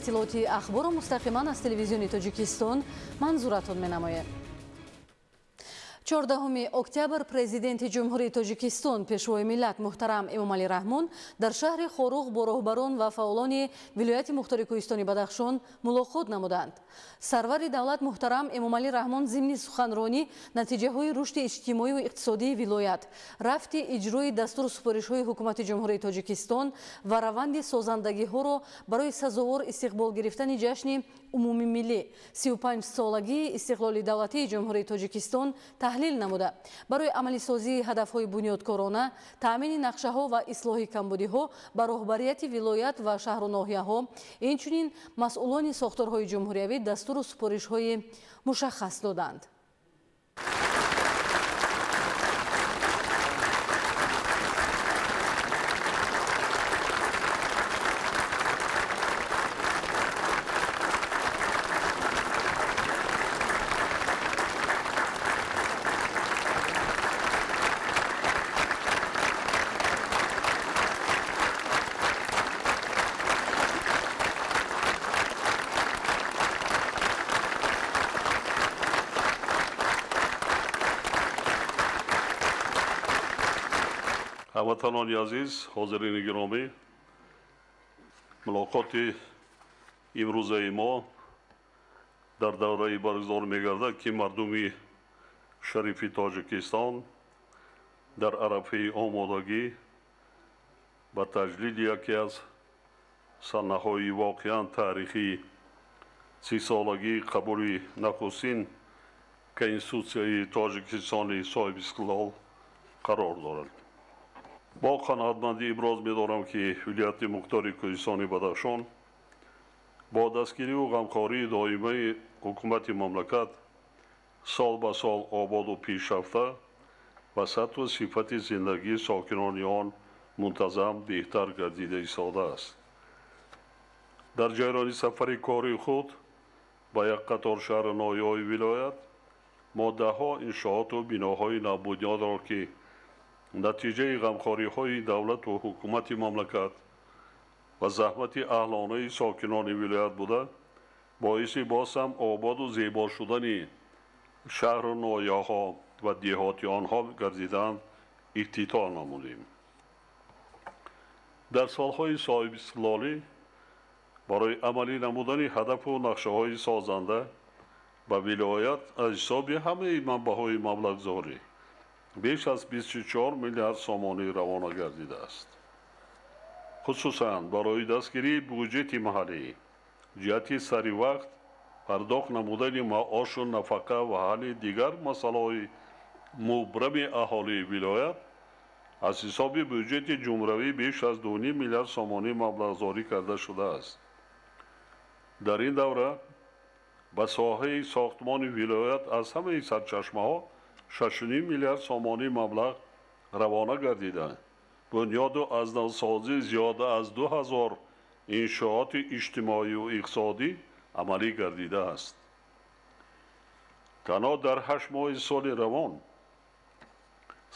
Иттилоотии Ахборро мустақиман аз телевизиони Тоҷикистон манзуратон менамоем. 14 октябр Президенти Ҷумҳурии Тоҷикистон, Пешвои миллат муҳтарам Эмомалӣ Раҳмон дар шаҳри Хоруғ бо роҳбарон ва фаъолони вилояти мухтори Кӯҳистони Бадахшон мулоқот намуданд. Сарвари давлат муҳтарам Эмомалӣ Раҳмон зимни суханронӣ натиҷаҳои рушди иҷтимоию иқтисодии вилоят, рафти иҷрои дастуру супоришҳои Ҳукумати Ҷумҳурии Тоҷикистон ва раванди созандагиҳоро барои сазовор истиқбол гирифтани ҷашни умумимиллӣ 35-солагии истиқлоли давлатии Ҷумҳурии Тоҷикистон таҳлил намуда, барои амалисозии ҳадафҳои бунёдкорона, таъмини нақшаҳо ва ислоҳи камбудиҳо ба роҳбарияти вилоят ва шаҳру ноҳияҳо, инчунин масъулони сохторҳои ҷумҳуриявӣ дастуру супоришҳои мушаххас доданд. Ҳамватанони азиз, ҳозирини гиромӣ, мулоқоти имрӯзаи мо дар давраи баргузор мегардад, ки мардуми шарифи Тоҷикистон дар арафаи омодагӣ ба таҷлили яке аз санаҳои воқеан таърихии 30-солагии қабули нахустин Конститутсияи Тоҷикистони соҳибистиқлол қарор дорад. Бо қаноатмандӣ иброз медорам, ки вилояти мухтори Кӯҳистони Бадахшон бо дастгириву ғамхории доимаи ҳукумати мамлакат сол ба сол ободу пешрафта ва сатҳу сифати зиндагии сокинони он мунтазам беҳтар гардида истодааст. Дар ҷараёни сафари кори худ ба як қатор шаҳру ноҳияҳои вилоят мо даҳҳо иншооту биноҳои навбунёдро, ки натиҷаи ғамхориҳои давлату ҳукумати мамлакат ва заҳмати аҳлонаи сокинони вилоят буда, боиси боз ҳам ободу зебо шудани шаҳру ноҳияҳо ва деҳоти онҳо гардиданд, ифтитоҳ намудем. Дар солҳои соҳибистиқлолӣ барои амалӣ намудани ҳадафу нақшаҳои созанда ба вилоят аз ҳисоби ҳамаи манбаъҳои маблағгузорӣ беш аз 24 миллиард сомонӣ равона гардидааст. Хусусан барои дастгирии буҷети маҳаллӣ ҷиҳати саривақт пардохт намудани маошу нафақа ва ҳалли дигар масъалаҳои мубрами аҳолии вилоят аз ҳисоби буҷети ҷумҳуравӣ беш аз 2,5 миллиард сомонӣ маблағгузорӣ карда шудааст. Дар ин давра ба соҳаи сохтмони вилоят аз ҳамаи сарчашмаҳо 6,5 миллиард сомонӣ маблағ равона гардида, бунёду аз навсозӣ зиёда аз 2000 иншооти иҷтимоию иқтисодӣ амалӣ гардидааст. Танҳо дар 8 моҳи соли равон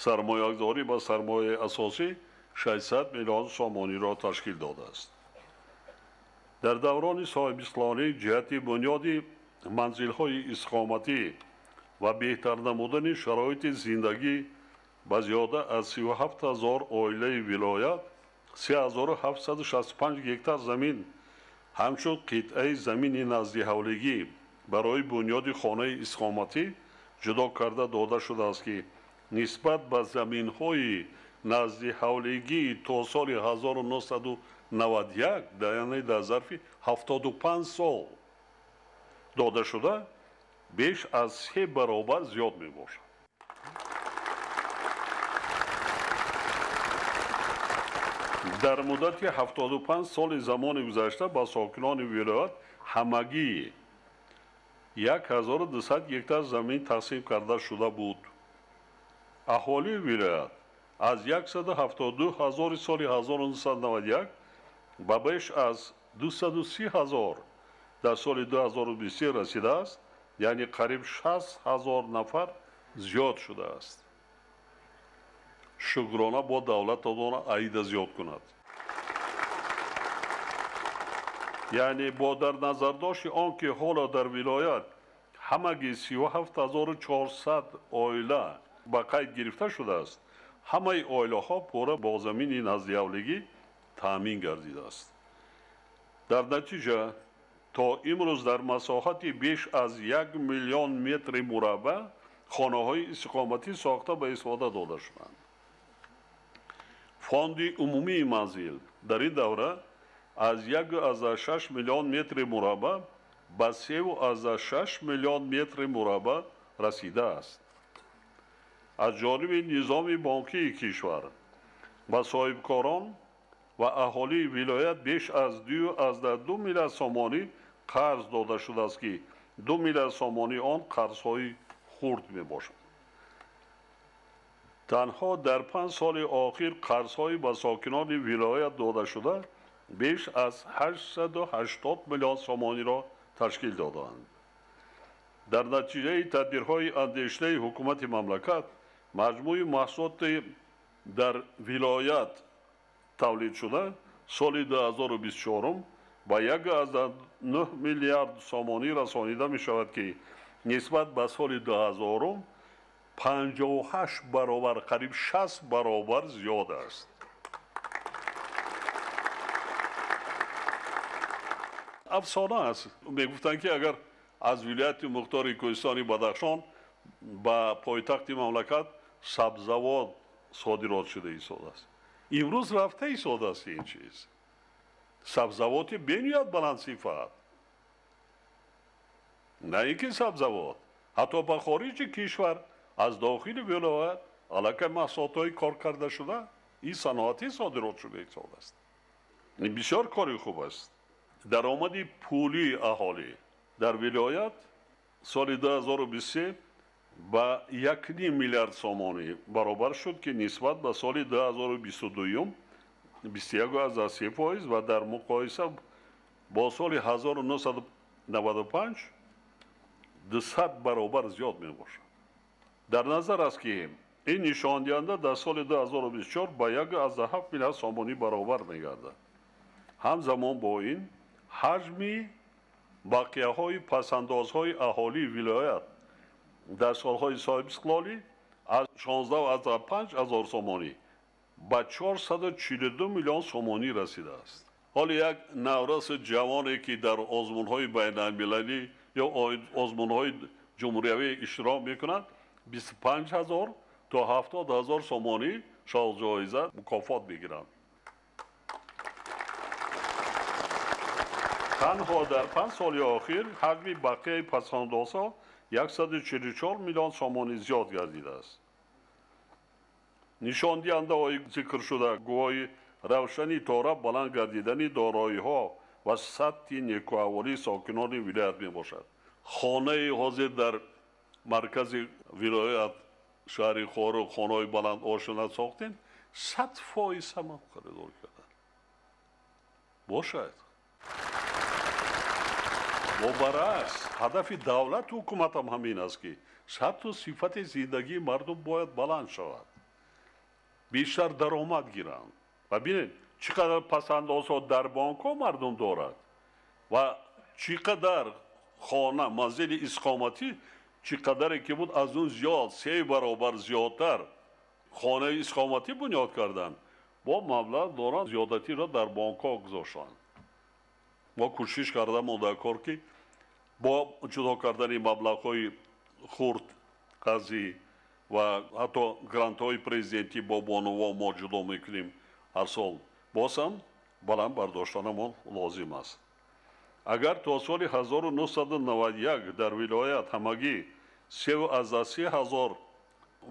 сармоягузорӣ ба сармояи асосӣ 600 миллион сомониро ташкил додааст. Дар даврони соҳибистиқлолӣ ҷиҳати бунёди манзилҳои истиқоматӣ ва беҳтар намудани шароити зиндагӣ ба зиёда аз 37 ҳазор оилаи вилоят 3765 гектар замин ҳамчун қитъаи замини наздиҳавлигӣ барои бунёди хонаи истиқоматӣ ҷудо карда дода шудааст, ки нисбат ба заминҳои наздиҳавлигӣ то соли 1991, яъне дар зарфи 75 сол дода шуда, беш аз 3 баробар зиёд мебошад. Дар муддати 75 соли замони гузашта ба сокинони вилоят ҳамагӣ 1200 гектар замин тақсим карда шуда буд. Аҳолии вилоят аз 172 ҳазори соли 1991 ба беш аз 230 ҳазор дар соли 2023 расидааст, яъне қариб 60 ҳазор нафар зиёд шудааст. Шукрона бо давлат додона аида зиёд кунад. Яъне бо дар назардошти он ки ҳоло дар вилоят ҳамагӣ 37400 оила ба қайд гирифта шудааст, ҳамаи оилаҳо пурра бо замини наздиҳавлигӣ таъмин гардидааст. Дар натиҷа то имрӯз дар масоҳати беш аз 1 миллион метри мураббаъ хонаҳои истиқоматӣ сохта ба истифода дода шуданд. Фонди умумии манзил дар ин давра аз 1,6 миллион метри мураббаъ ба 3,6 миллион метри мураббаъ расидааст. Аз ҷониби низоми бонкии кишвар ба соҳибкорон ва аҳолии вилоят беш аз 2,2 миллиард сомонӣ қарз дода шудааст, ки 2 миллиард сомонӣ он қарзҳои хурд мебошанд. Танҳо дар 5 соли охир қарзҳои ба сокинони вилоят дода шуда беш аз 880 миллион сомониро ташкил додаанд. Дар натиҷаи тадбирҳои андешидаи ҳукумати мамлакат маҷмӯи маҳсулоти дар вилоят тавлид шуда соли 2024 ба 1,9 миллиард сомонӣ расонида мешавад, ки нисбат ба соли 2000 58 баробар, қариб 60 баробар зиёд аст. Афсона аст. Мегуфтанд, ки агар аз вилояти мухтори Кӯҳистони Бадахшон ба пойтахти мамлакат сабзавот содирот шуда истодааст. Имрӯз рафта истодааст ин чиз. Сабзавоти бениҳоят баландсифат. На ин ки сабзавот, ҳатто ба хориҷи кишвар аз дохили вилоят аллакай маҳсулотҳои кор карда шуда ин саноатӣ содирот шуда истодааст. Ин бисёр кори хуб аст. Даромади пулии аҳолӣ дар вилоят соли 2023 ба 1,5 миллиард сомонӣ баробар шуд, ки нисбат ба соли 2022 21,3% ва дар муқоиса бо соли 1995 200 баробар зиёд мебошад. Дар назар аст, ки ин нишондиҳанда дар соли 2024 ба 1,7 миллиард сомонӣ баробар мегардад. Ҳамзамон бо ин ҳаҷми бақияҳои пасандозҳои аҳолии вилоят дар солҳои соҳибистиқлолӣ аз 16,5 ҳазор сомонӣ ба 442 миллион сомонӣ расидааст. Ҳоло як навраси ҷавоне, ки дар озмунҳои байналмилалӣ ё озмунҳои ҷумҳуриявӣ иштирок мекунад, 25 ҳазор то 70 ҳазор сомонӣ шоҳҷоиза мукофот мегиранд. Танҳо дар 5 соли охир ҳаҷми бақияи пасандозҳо 144 миллион сомонӣ зиёд гардидааст. Нишондиҳандаҳои зикршуда гувоҳи равшани тора баланд гардидани дороиҳо ва сатҳи некӯаҳволии сокинони вилоят мебошад. Хонаи ҳозир дар маркази вилоят шаҳри Хоруғ хонаҳои баланд ошёна сохтем, 100% ҳама харидор карданд. Бошад. Бо баръакс, ҳадафи давлату ҳукуматам ҳамин аст, ки сатҳу сифати зиндагии мардум бояд баланд шавад, бештар даромад гиранд. Ва бинед, чӣ қадар пасандозҳо дар бонкҳо мардум дорад ва чӣ қадар хона, манзили истиқоматӣ чӣ қадаре ки буд аз он зиёд, 3 баробар зиёдтар хонаи истиқоматӣ бунёд карданд, бо маблағ доранд зиёдатиро дар бонкҳо гузоштанд. Мо кӯшиш кардамо дар кор, ки бо ҷудо кардани маблағҳои хурд қарзӣ ва ҳатто грантҳои президентӣ бо бонувон мо ҷудо мекунем ҳар сол, боз ҳам баланд бардоштанамон лозим аст. Агар то соли 1991 дар вилоят ҳамагӣ 3,3 ҳазор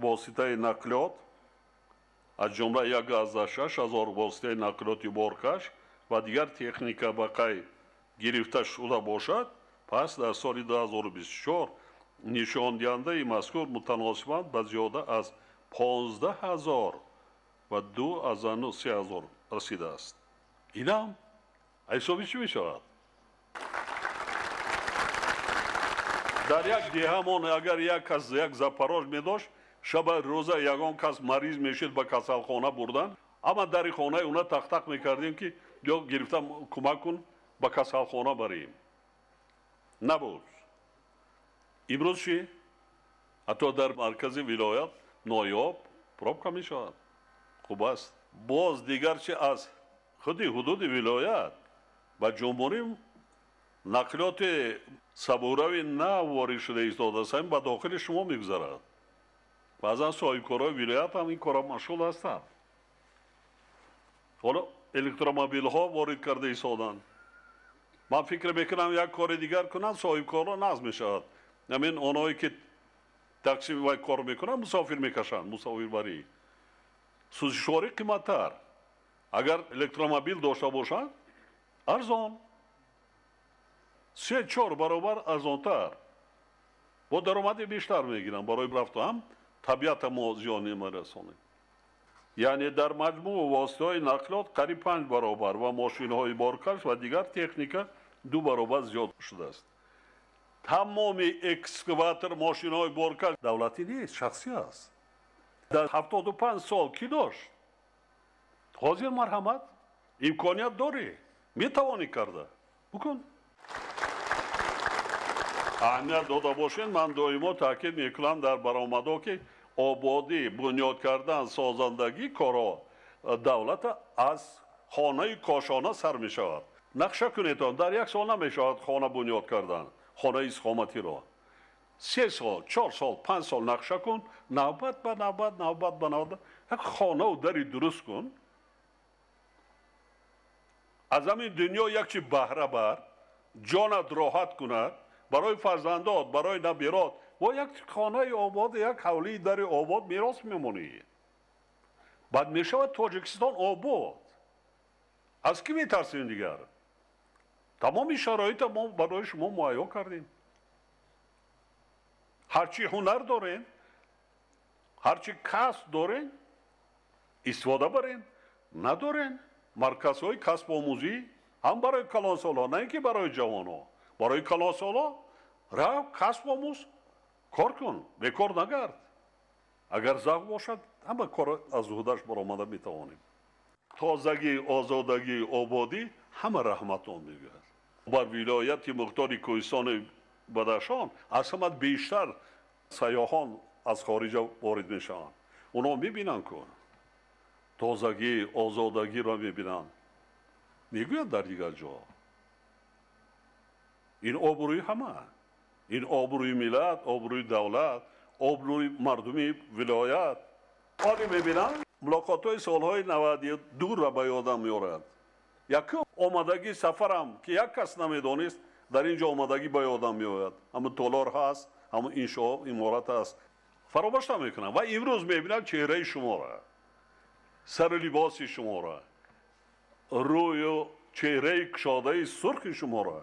воситаи нақлиёт, аз ҷумла 1,6 ҳазор воситаи нақлиёти боркаш ва дигар техника ба қайд гирифта шуда бошад, пас дар соли 2024 нишондиҳандаи мазкур мутаносибан ба зиёда аз 15 ҳазор ва 2,3 ҳазор расидааст. Инам ҳисоби чӣ мешавад? Дар як деҳамон агар як кас як Запорож медошт, шаба рӯза ягон кас мариз мешид, ба касалхона бурдан, амма дари хонаи уна тақтақ мекардем, ки ё гирифта кӯмак кун, Ба касалхона барем. Набуд. Имрӯз чӣ? Ҳатто дар маркази вилоят ноёб пробка мешавад. Хуб аст. Боз дигар чи аз худи ҳудуди вилоят ба ҷумҳурӣ нақлиёти сабурави нав ворид шуда истодааст, ҳамин ба дохили шумо мегузарад. Баъзан соҳибкорои вилоят ҳам ин кора машғул ҳастанд. Ҳоло электромобилҳо ворид карда истоданд. Ман фикр мекунам як кори дигар кунанд, соҳибкорро назм мешавад. Ҳамин онҳое ки такси вай кор мекунанд, мусофир мекашанд, мусофирбарӣ. Сӯзишворӣ қиматтар. Агар электромобил дошта бошанд, арзон. 3-4 баробар арзонтар. Бо даромади бештар мегиранд барои рафту ҳам табиата мо зиён намерасонем. Яъне дар маҷмӯъ воситаҳои нақлиёт қариб 5 баробар ва мошинҳои боркаш ва дигар техника 2 баробар зиёд шудааст. Тамоми экскаватор, мошинҳои боркаш давлатӣ нест, шахсӣ аст. Дар 75 сол кӣ дошт? Ҳозир марҳамат, имконият дорӣ, метавонӣ карда. Букун. Аҳамият дода бошед, ман доимо таъкид мекунам дар баромадҳо, ки ободӣ, бунёд кардан, созандагӣ корҳо давлата аз хонаи кошона сар мешавад. Нақша кунед, дар як сол намешавад хона бунёд кардан, хонаи истиқоматиро. 3 сол, 4 сол, 5 сол нақша кун, навбат ба навбат, навбат ба навбат як хонаву дари дуруст кун. Аз ҳамин дунё як чи баҳра бар, ҷонат роҳат кунад, барои фарзандот, барои набирот, бо як хонаи обод, як ҳавлии дари обод мерос мемонӣ. Баъд мешавад Тоҷикистон обод. Аз кӣ метарсем дигар? Тамоми шароита мо барои шумо муҳайё кардем. Ҳарчи ҳунар дорем, ҳарчи касб дорем, истифода барем. Надорем марказҳои касбомӯзӣ ҳам барои калонсолҳо, на ин ки барои ҷавонҳо. Барои калонсолҳо рав касбомӯз, кор кун, бекор нагард. Агар завқ бошад, ҳама кор аз уҳдаш баромада метавонем. Тозагӣ, озодагӣ, ободӣ ҳама раҳматон мегӯяд. Бар вилояти мухтори Кӯҳистони Бадахшон аз ҳама бештар сайёҳон аз хориҷа ворид мешаванд. Онҳо мебинанд ку тозагӣ, озодагиро мебинанд. Мегӯянд дар дигар ҷо. Ин обрӯи ҳама, ин обрӯи миллат, обрӯи давлат, обрӯи мардуми вилоят. Оне мебинам мулоқотҳои солҳои 92-ро ба ёдам меорад. Якум омадагӣ сафарам, ки як кас намедонист, дар ин ҷо омадагӣ ба ёдам меояд. Ҳамун толор ҳаст, ҳамун иншоот, иморат ҳаст. Фаромӯш намекунам. Ва имрӯз мебинам чеҳраи шуморо, сару либоси шуморо, рӯю чеҳраи кушодаи сурхи шуморо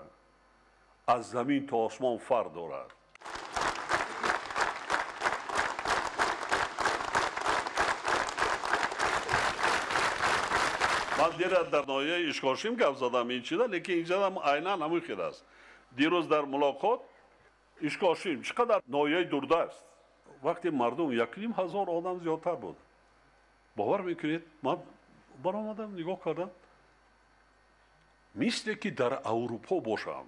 аз замин то осмон фарқ дорад. Ман дира дар ноҳияи Ишкошим гап задам ин чиза, лекин инҷа айнан ҳамин хел аст. Дирӯз дар мулоқот Ишкошим чӣ қадар ноҳияи дурдаст. Вақте мардум 1500 одам зиёдтар буд. Бовар мекунед, ман баромадам, нигоҳ кардам, мисле ки дар Аврупо бошам.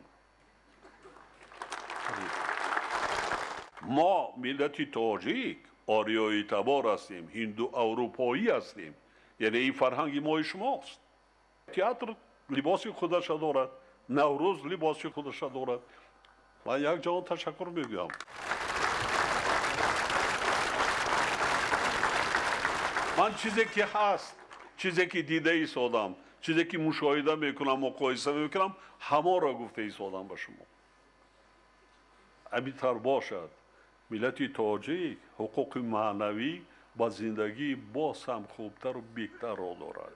Мо миллати тоҷик ориёи табор ҳастем, ҳинду аврупоӣ ҳастем. Яъне ин фарҳанги мои шумост. Театр либоси худаша дорад, Наврӯз либоси худаша дорад. Ман як ҷаҳон ташаккур мегӯям. Ман чизе ки ҳаст, чизе ки дида истодам, чизе ки мушоҳида мекунам, муқоиса мекунам, ҳамонро гуфта истодам ба шумо. Ҳамин бошад, миллати тоҷик ҳуқуқи маънавӣ ба зиндагии боз ҳам хубтару беҳтарро дорад.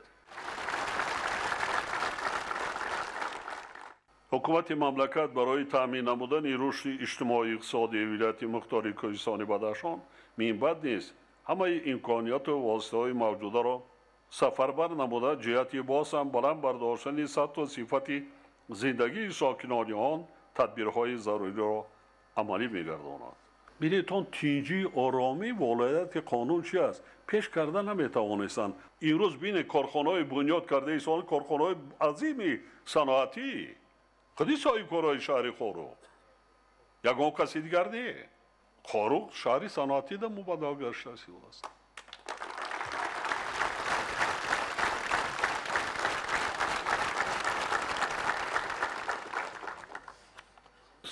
Ҳукумати мамлакат барои таъмин намудани рушди иҷтимоию иқтисодии вилояти мухтори Кӯҳистони Бадахшон минбаъд низ ҳамаи имконияту воситаҳои мавҷударо сафарбар намуда, ҷиҳати боз ҳам баланд бардоштани сатҳу сифати зиндагии сокинони он тадбирҳои заруриро амалӣ мегардонад. Бинед, он тинҷӣ, оромӣ, волояти қонун чи аст? Пеш карда наметавонистанд. Имрӯз бинед, корхонаҳои бунёд карда истодан, корхонаҳои азими саноатӣ. Худи соҳибкорои шаҳри Хоруғ, ягон каси дигар не. Хоруғ шаҳри саноатида мубаддал гаштааст.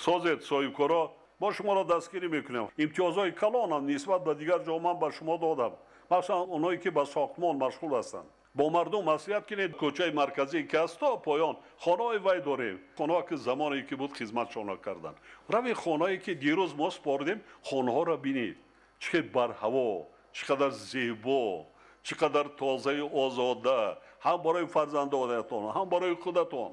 Созед соҳибкоро, мо шуморо дастгирӣ мекунем. Имтиёзҳои калонам нисбат ба дигар ҷо ман ба шумо додам. Махсусан оное ки ба сохтмон машғул ҳастанд. Бо мардум маслиҳат кунед, кӯчаи марказӣ ки аст то поён хонаҳои вай дорем. Хонаҳо ки замоне ки буд хизматшонро карданд. Рави хонае ки дирӯз мо спордем, хонаҳоро бинед. Чӣ қадар барҳаво, чӣ қадар зебо, чӣ қадар тозаю озода, ҳам барои фарзандонатон, ҳам барои худатон.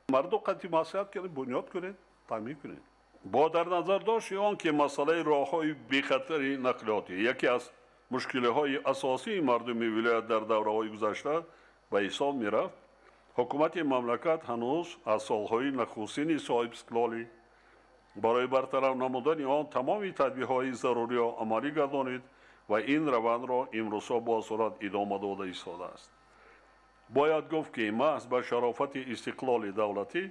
Мардум қатъи маслиҳат кунед, бунёд кунед, таъмин кунед. Бо дар назар дошти он ки масъалаи роҳҳои бехатари нақлиётӣ яке аз мушкилиҳои асосии мардуми вилоят дар давраҳои гузашта ба ҳисоб мерафт, ҳукумати мамлакат ҳанӯз аз солҳои нахустини соҳибистиқлолӣ барои бартараф намудани он тамоми тадбирҳои заруриро амалӣ гардонид ва ин равандро имрӯзҳо бо суръат идома дода истодааст. Бояд гуфт ки маҳз ба шарофати истиқлоли давлатӣ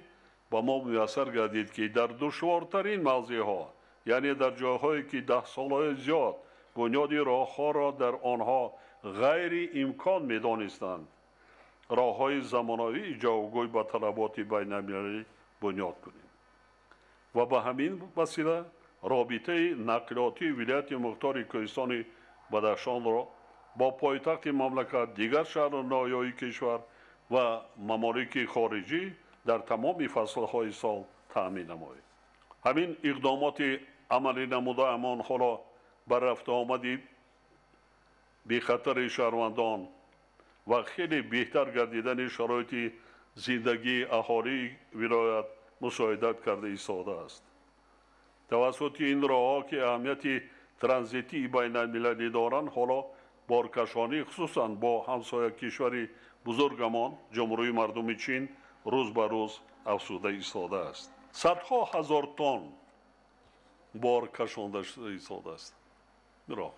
ба мо муяссар гардид ки дар душвортарин мавзеъҳо, яъне дар ҷойҳое ки даҳсолаҳои зиёд бунёди роҳҳоро дар онҳо ғайриимкон медонистанд, роҳҳои замонавии ҷавобгӯй ба талаботи байналмилалӣ бунёд кунем ва ба ҳамин васила робитаи нақлиётии вилояти мухтори Кӯҳистони Бадахшонро бо пойтахти мамлакат, дигар шаҳру ноҳияҳои кишвар ва мамолики хориҷӣ дар тамоми фаслҳои сол таъмин намоем. Ҳамин иқдомоти амалӣ намудаамон ҳоло ба рафтуомади бехатари шаҳрвандон ва хеле беҳтар гардидани шароити зиндагии аҳолии вилоят мусоидат карда истодааст. Тавассути ин роҳҳо ки аҳамияти транзитии байналмилалӣ доранд, ҳоло боркашонӣ хусусан бо ҳамсоя кишвари бузургамон Ҷумҳурии мардуми Чин рӯз ба рӯз афзуда истодааст. Садҳо ҳазор тонн бор кашонда шуда истодааст. Роҳ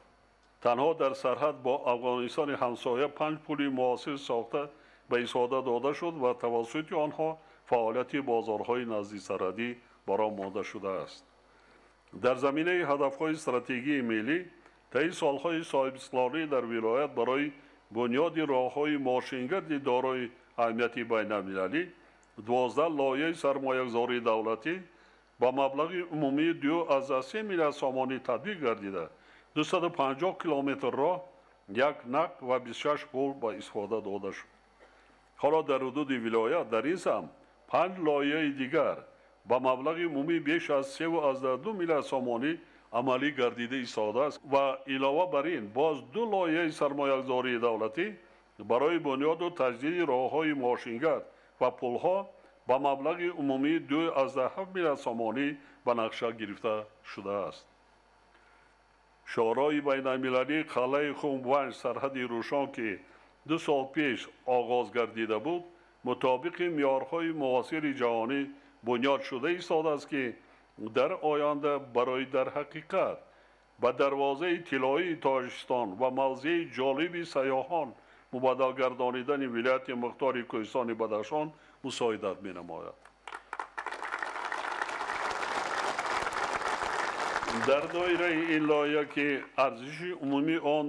танҳо дар сарҳад бо Афғонистони ҳамсоя 5 пули муосир сохта ба истифода дода шуд ва тавассути онҳо фаъолияти бозорҳои наздисарҳадӣ бароҳ монда шудааст. Дар заминаи ҳадафҳои стратегии миллӣ таи солҳои соҳибистиқлолӣ дар вилоят барои бунёди роҳҳои мошингарди дорои аҳамияти байналмилалӣ 12 лоиҳаи сармоягузории давлатӣ ба маблағи умумии 2,3 миллиард сомонӣ татбиқ гардида, 250 километр роҳ, як нақл ва 26 пул ба истифода дода шуд. Ҳоло дар ҳудуди вилоят дар ин самт 5 лоиҳаи дигар ба маблағи умумии беш аз 3,2 миллиард сомонӣ амалӣ гардида истодааст ва илова бар ин боз 2 лоиҳаи сармоягузории давлатӣ барои бунёду таҷдиди роҳҳои мошингард ва пулҳо ба маблағи умумии 2,7 миллиард сомонӣ ба нақша гирифта шудааст. Шоҳроҳи байналмилалии қалъаи Хумванҷ сарҳади Рӯшон ки 2 сол пеш оғоз гардида буд, мутобиқи меъёрҳои муосири ҷаҳонӣ бунёд шуда истодааст ки дар оянда барои дар ҳақиқат ба дарвозаи тиллоии Тоҷикистон ва мавзеи ҷолиби сайёҳон мубаддал гардонидани вилояти мухтори Кӯҳистони Бадахшон мусоидат менамояд. Дар доираи ин лоиҳа ки арзиши умумии он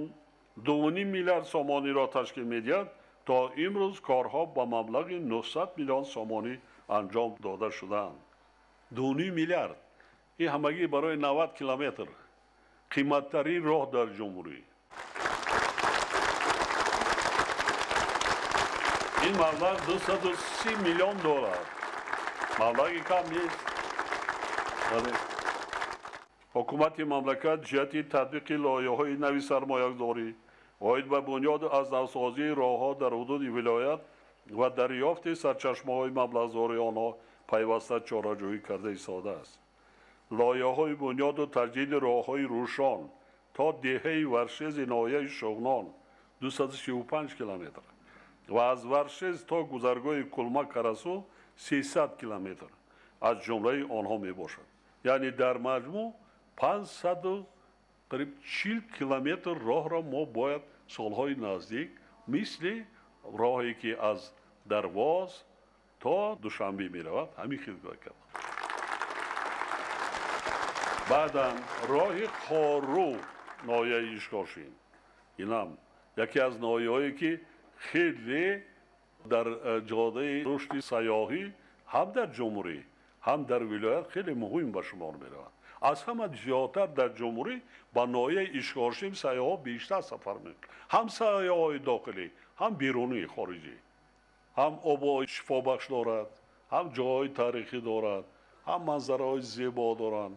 2,5 миллиард сомониро ташкил медиҳад, то имрӯз корҳо ба маблағи 900 миллион сомонӣ анҷом дода шудаанд. 2,5 миллиард ин ҳамагӣ барои 90 километр қиматтарин роҳ дар ҷумҳурӣ. Ин маблағ 230 миллион доллар. Маблағи кам нест. Ҳукумати мамлакат ҷиҳати татбиқи лоиҳаҳои нави сармоягузорӣ оид ба бунёду аз навсозии роҳҳо дар ҳудуди вилоят ва дарёфти сарчашмаҳои маблағгузории онҳо пайваста чораҷӯӣ карда истодааст. Лоиҳаҳои бунёду таҷдиди роҳҳои Рӯшон то деҳаи Варшези ноҳияи Шуғнон 235 километр ва аз Варшез то гузаргоҳи Кулма Карасу 300 километр аз ҷумлаи онҳо мебошад. Яъне дар маҷмӯъ 540 километр роҳро мо бояд солҳои наздик мисли роҳе ки аз Дарвоз То Душанбе меравад, ҳамин хел кард. Баъдан роҳи Хоруғ, ноҳияи Ишкошим. Инам яке аз ноҳияҳое ки хеле дар ҷодаи рушди сайёҳӣ ҳам дар ҷумҳурӣ, ҳам дар вилоят хеле муҳим ба шумор меравад. Аз ҳама зиёдтар дар ҷумҳурӣ ба ноҳияи Ишкошим сайёҳҳо бештар сафар мекунанд. Ҳам сайёҳҳои дохилӣ, ҳам берунӣ, хориҷӣ. Ҳам обҳои шифобахш дорад, ҳам ҷойҳои таърихӣ дорад, ҳам манзараҳои зебо доранд.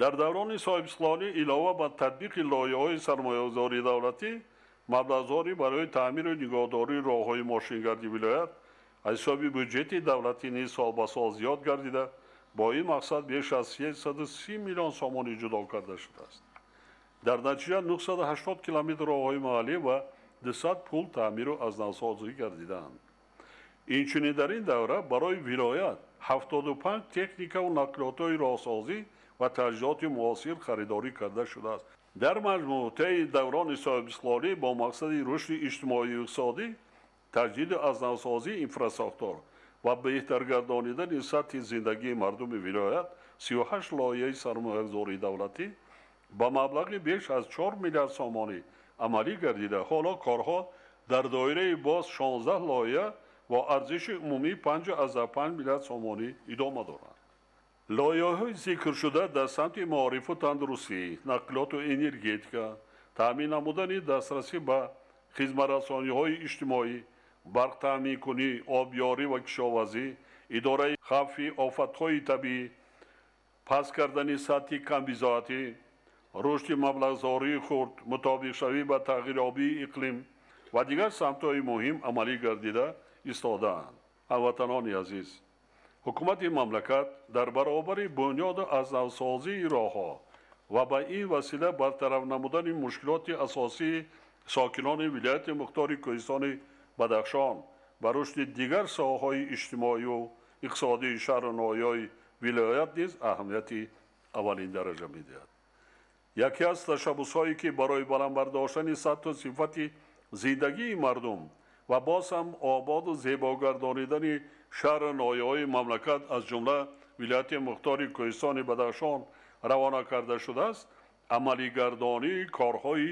Дар даврони соҳибистиқлолӣ илова ба татбиқи лоиҳаҳои сармоягузории давлатӣ, маблағгузорӣ барои таъмиру нигоҳдории роҳҳои мошингарди вилоят аз ҳисоби бюҷети давлатӣ низ сол ба сол зиёд гардида, бо ин мақсад беш аз 330 миллион сомонӣ ҷудо карда шудааст. Дар натиҷа 980 километр роҳҳои маҳаллӣ ва 200 пул таъмиру аз навсозӣ гардидаанд. Инчунин дар ин давра барои вилоят 75 техникаву нақлиётҳои роҳсозӣ ва таҷҳизоти муосир харидорӣ карда шудааст. Дар маҷмӯъ таи даврони соҳибистиқлолӣ бо мақсади рушди иҷтимоию иқтисодӣ, таҷдиду аз навсозии инфрасохтор ва беҳтаргардонидани сатҳи зиндагии мардуми вилоят 38 лоиҳаи сармоягузории давлатӣ ба маблағи беш аз 4 миллиард сомонӣ амалӣ гардида, ҳоло корҳо дар доираи боз 16 лоиҳа бо арзиши умумии 5,5 миллиард сомонӣ идома доранд. Лоиҳаҳои зикршуда дар самти маорифу тандурустӣ, нақлиёту энергетика, таъмин намудани дастрасӣ ба хизматрасониҳои иҷтимоӣ, барқтаъминкунӣ, обёрӣ ва кишоварзӣ, идораи хавфи офатҳои табиӣ, паст кардани сатҳи камбизоатӣ, рушди маблағгузории хурд, мутобиқшавӣ ба тағйирёбии иқлим ва дигар самтҳои муҳим амалӣ гардида истодаанд. Ҳамватанони азиз, ҳукумати мамлакат дар баробари бунёду аз навсозии роҳҳо ва ба ин васила бартараф намудани мушкилоти асосии сокинони вилояти мухтори Кӯҳистони Бадахшон ба рушди дигар соҳаҳои иҷтимоию иқтисодии шаҳру ноҳияҳои вилоят низ аҳамияти аввалин дараҷа медиҳад. Яке аз ташаббусҳое ки барои баланд бардоштани сатҳу сифати зиндагии мардум ва боз ҳам ободу зебогардонидани шаҳру ноҳияҳои мамлакат аз ҷумла вилояти мухтори Кӯҳистони Бадахшон равона карда шудааст, амалигардонии корҳои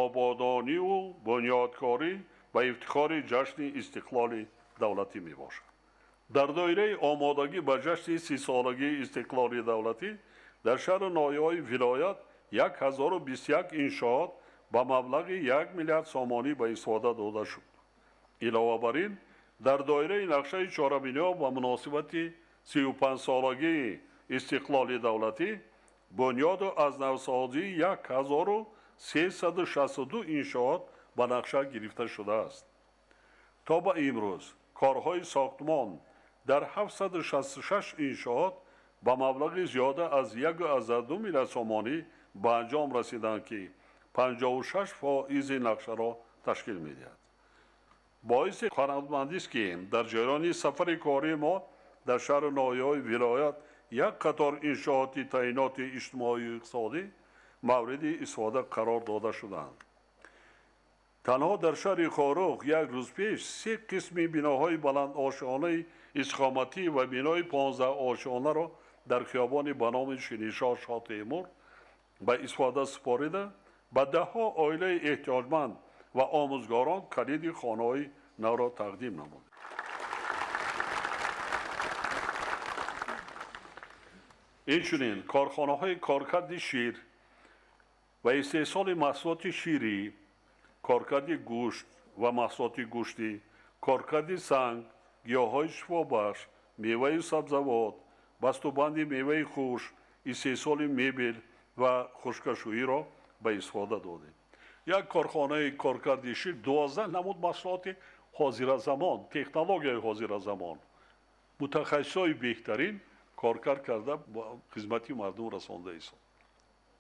ободониву бунёдкорӣ ба ифтихори ҷашни истиқлоли давлатӣ мебошад. Дар доираи омодагӣ ба ҷашни 30-солагии истиқлоли давлатӣ дар шаҳру ноҳияҳои вилоят 1021 иншоот ба маблағи 1 миллиард сомонӣ ба истифода дода шуд. Илова бар ин, дар доираи нақшаи чорабиниҳо ба муносибати 35-солагии истиқлоли давлатӣ бунёду аз навсозии 1362 иншоот ба нақша гирифта шудааст. То ба имрӯз корҳои сохтмон дар 766 иншоот ба маблағи зиёда аз 1,2 миллиард сомонӣ ба анҷом расиданд, ки 56% нақшаро ташкил медиҳад. Боиси қаноатмандист, ки дар ҷараёни сафари кории мо дар шаҳру ноҳияҳои вилоят як қатор иншооти таъиноти иҷтимоию иқтисодӣ мавриди истифода қарор дода шуданд. Танҳо дар шаҳри Хоруғ як рӯз пеш се қисми биноҳои баландошёнаи истиқоматӣ ва бинои 15-ошёнаро дар хиёбони ба номи Шириншоҳ Шоҳтемур ба истифода супорида, ба даҳҳо оилаи эҳтиёҷманд ва омӯзгорон калиди хонаҳои навро тақдим намуд. Инчунин корхонаҳои коркарди шир ва истеҳсоли маҳсулоти ширӣ, коркарди гӯшт ва маҳсулоти гӯштӣ, коркарди санг, гиёҳҳои шифобахш, меваю сабзавот, бастубанди меваи хушк, истеҳсоли мебел ва хушкашӯиро ба истифода додем. Як корхонаи коркарди шир 12 намуд маҳсулоти ҳозиразамон, технологияи ҳозиразамон, мутахассисҳои беҳтарин коркард карда ба хизмати мардум расонда истод.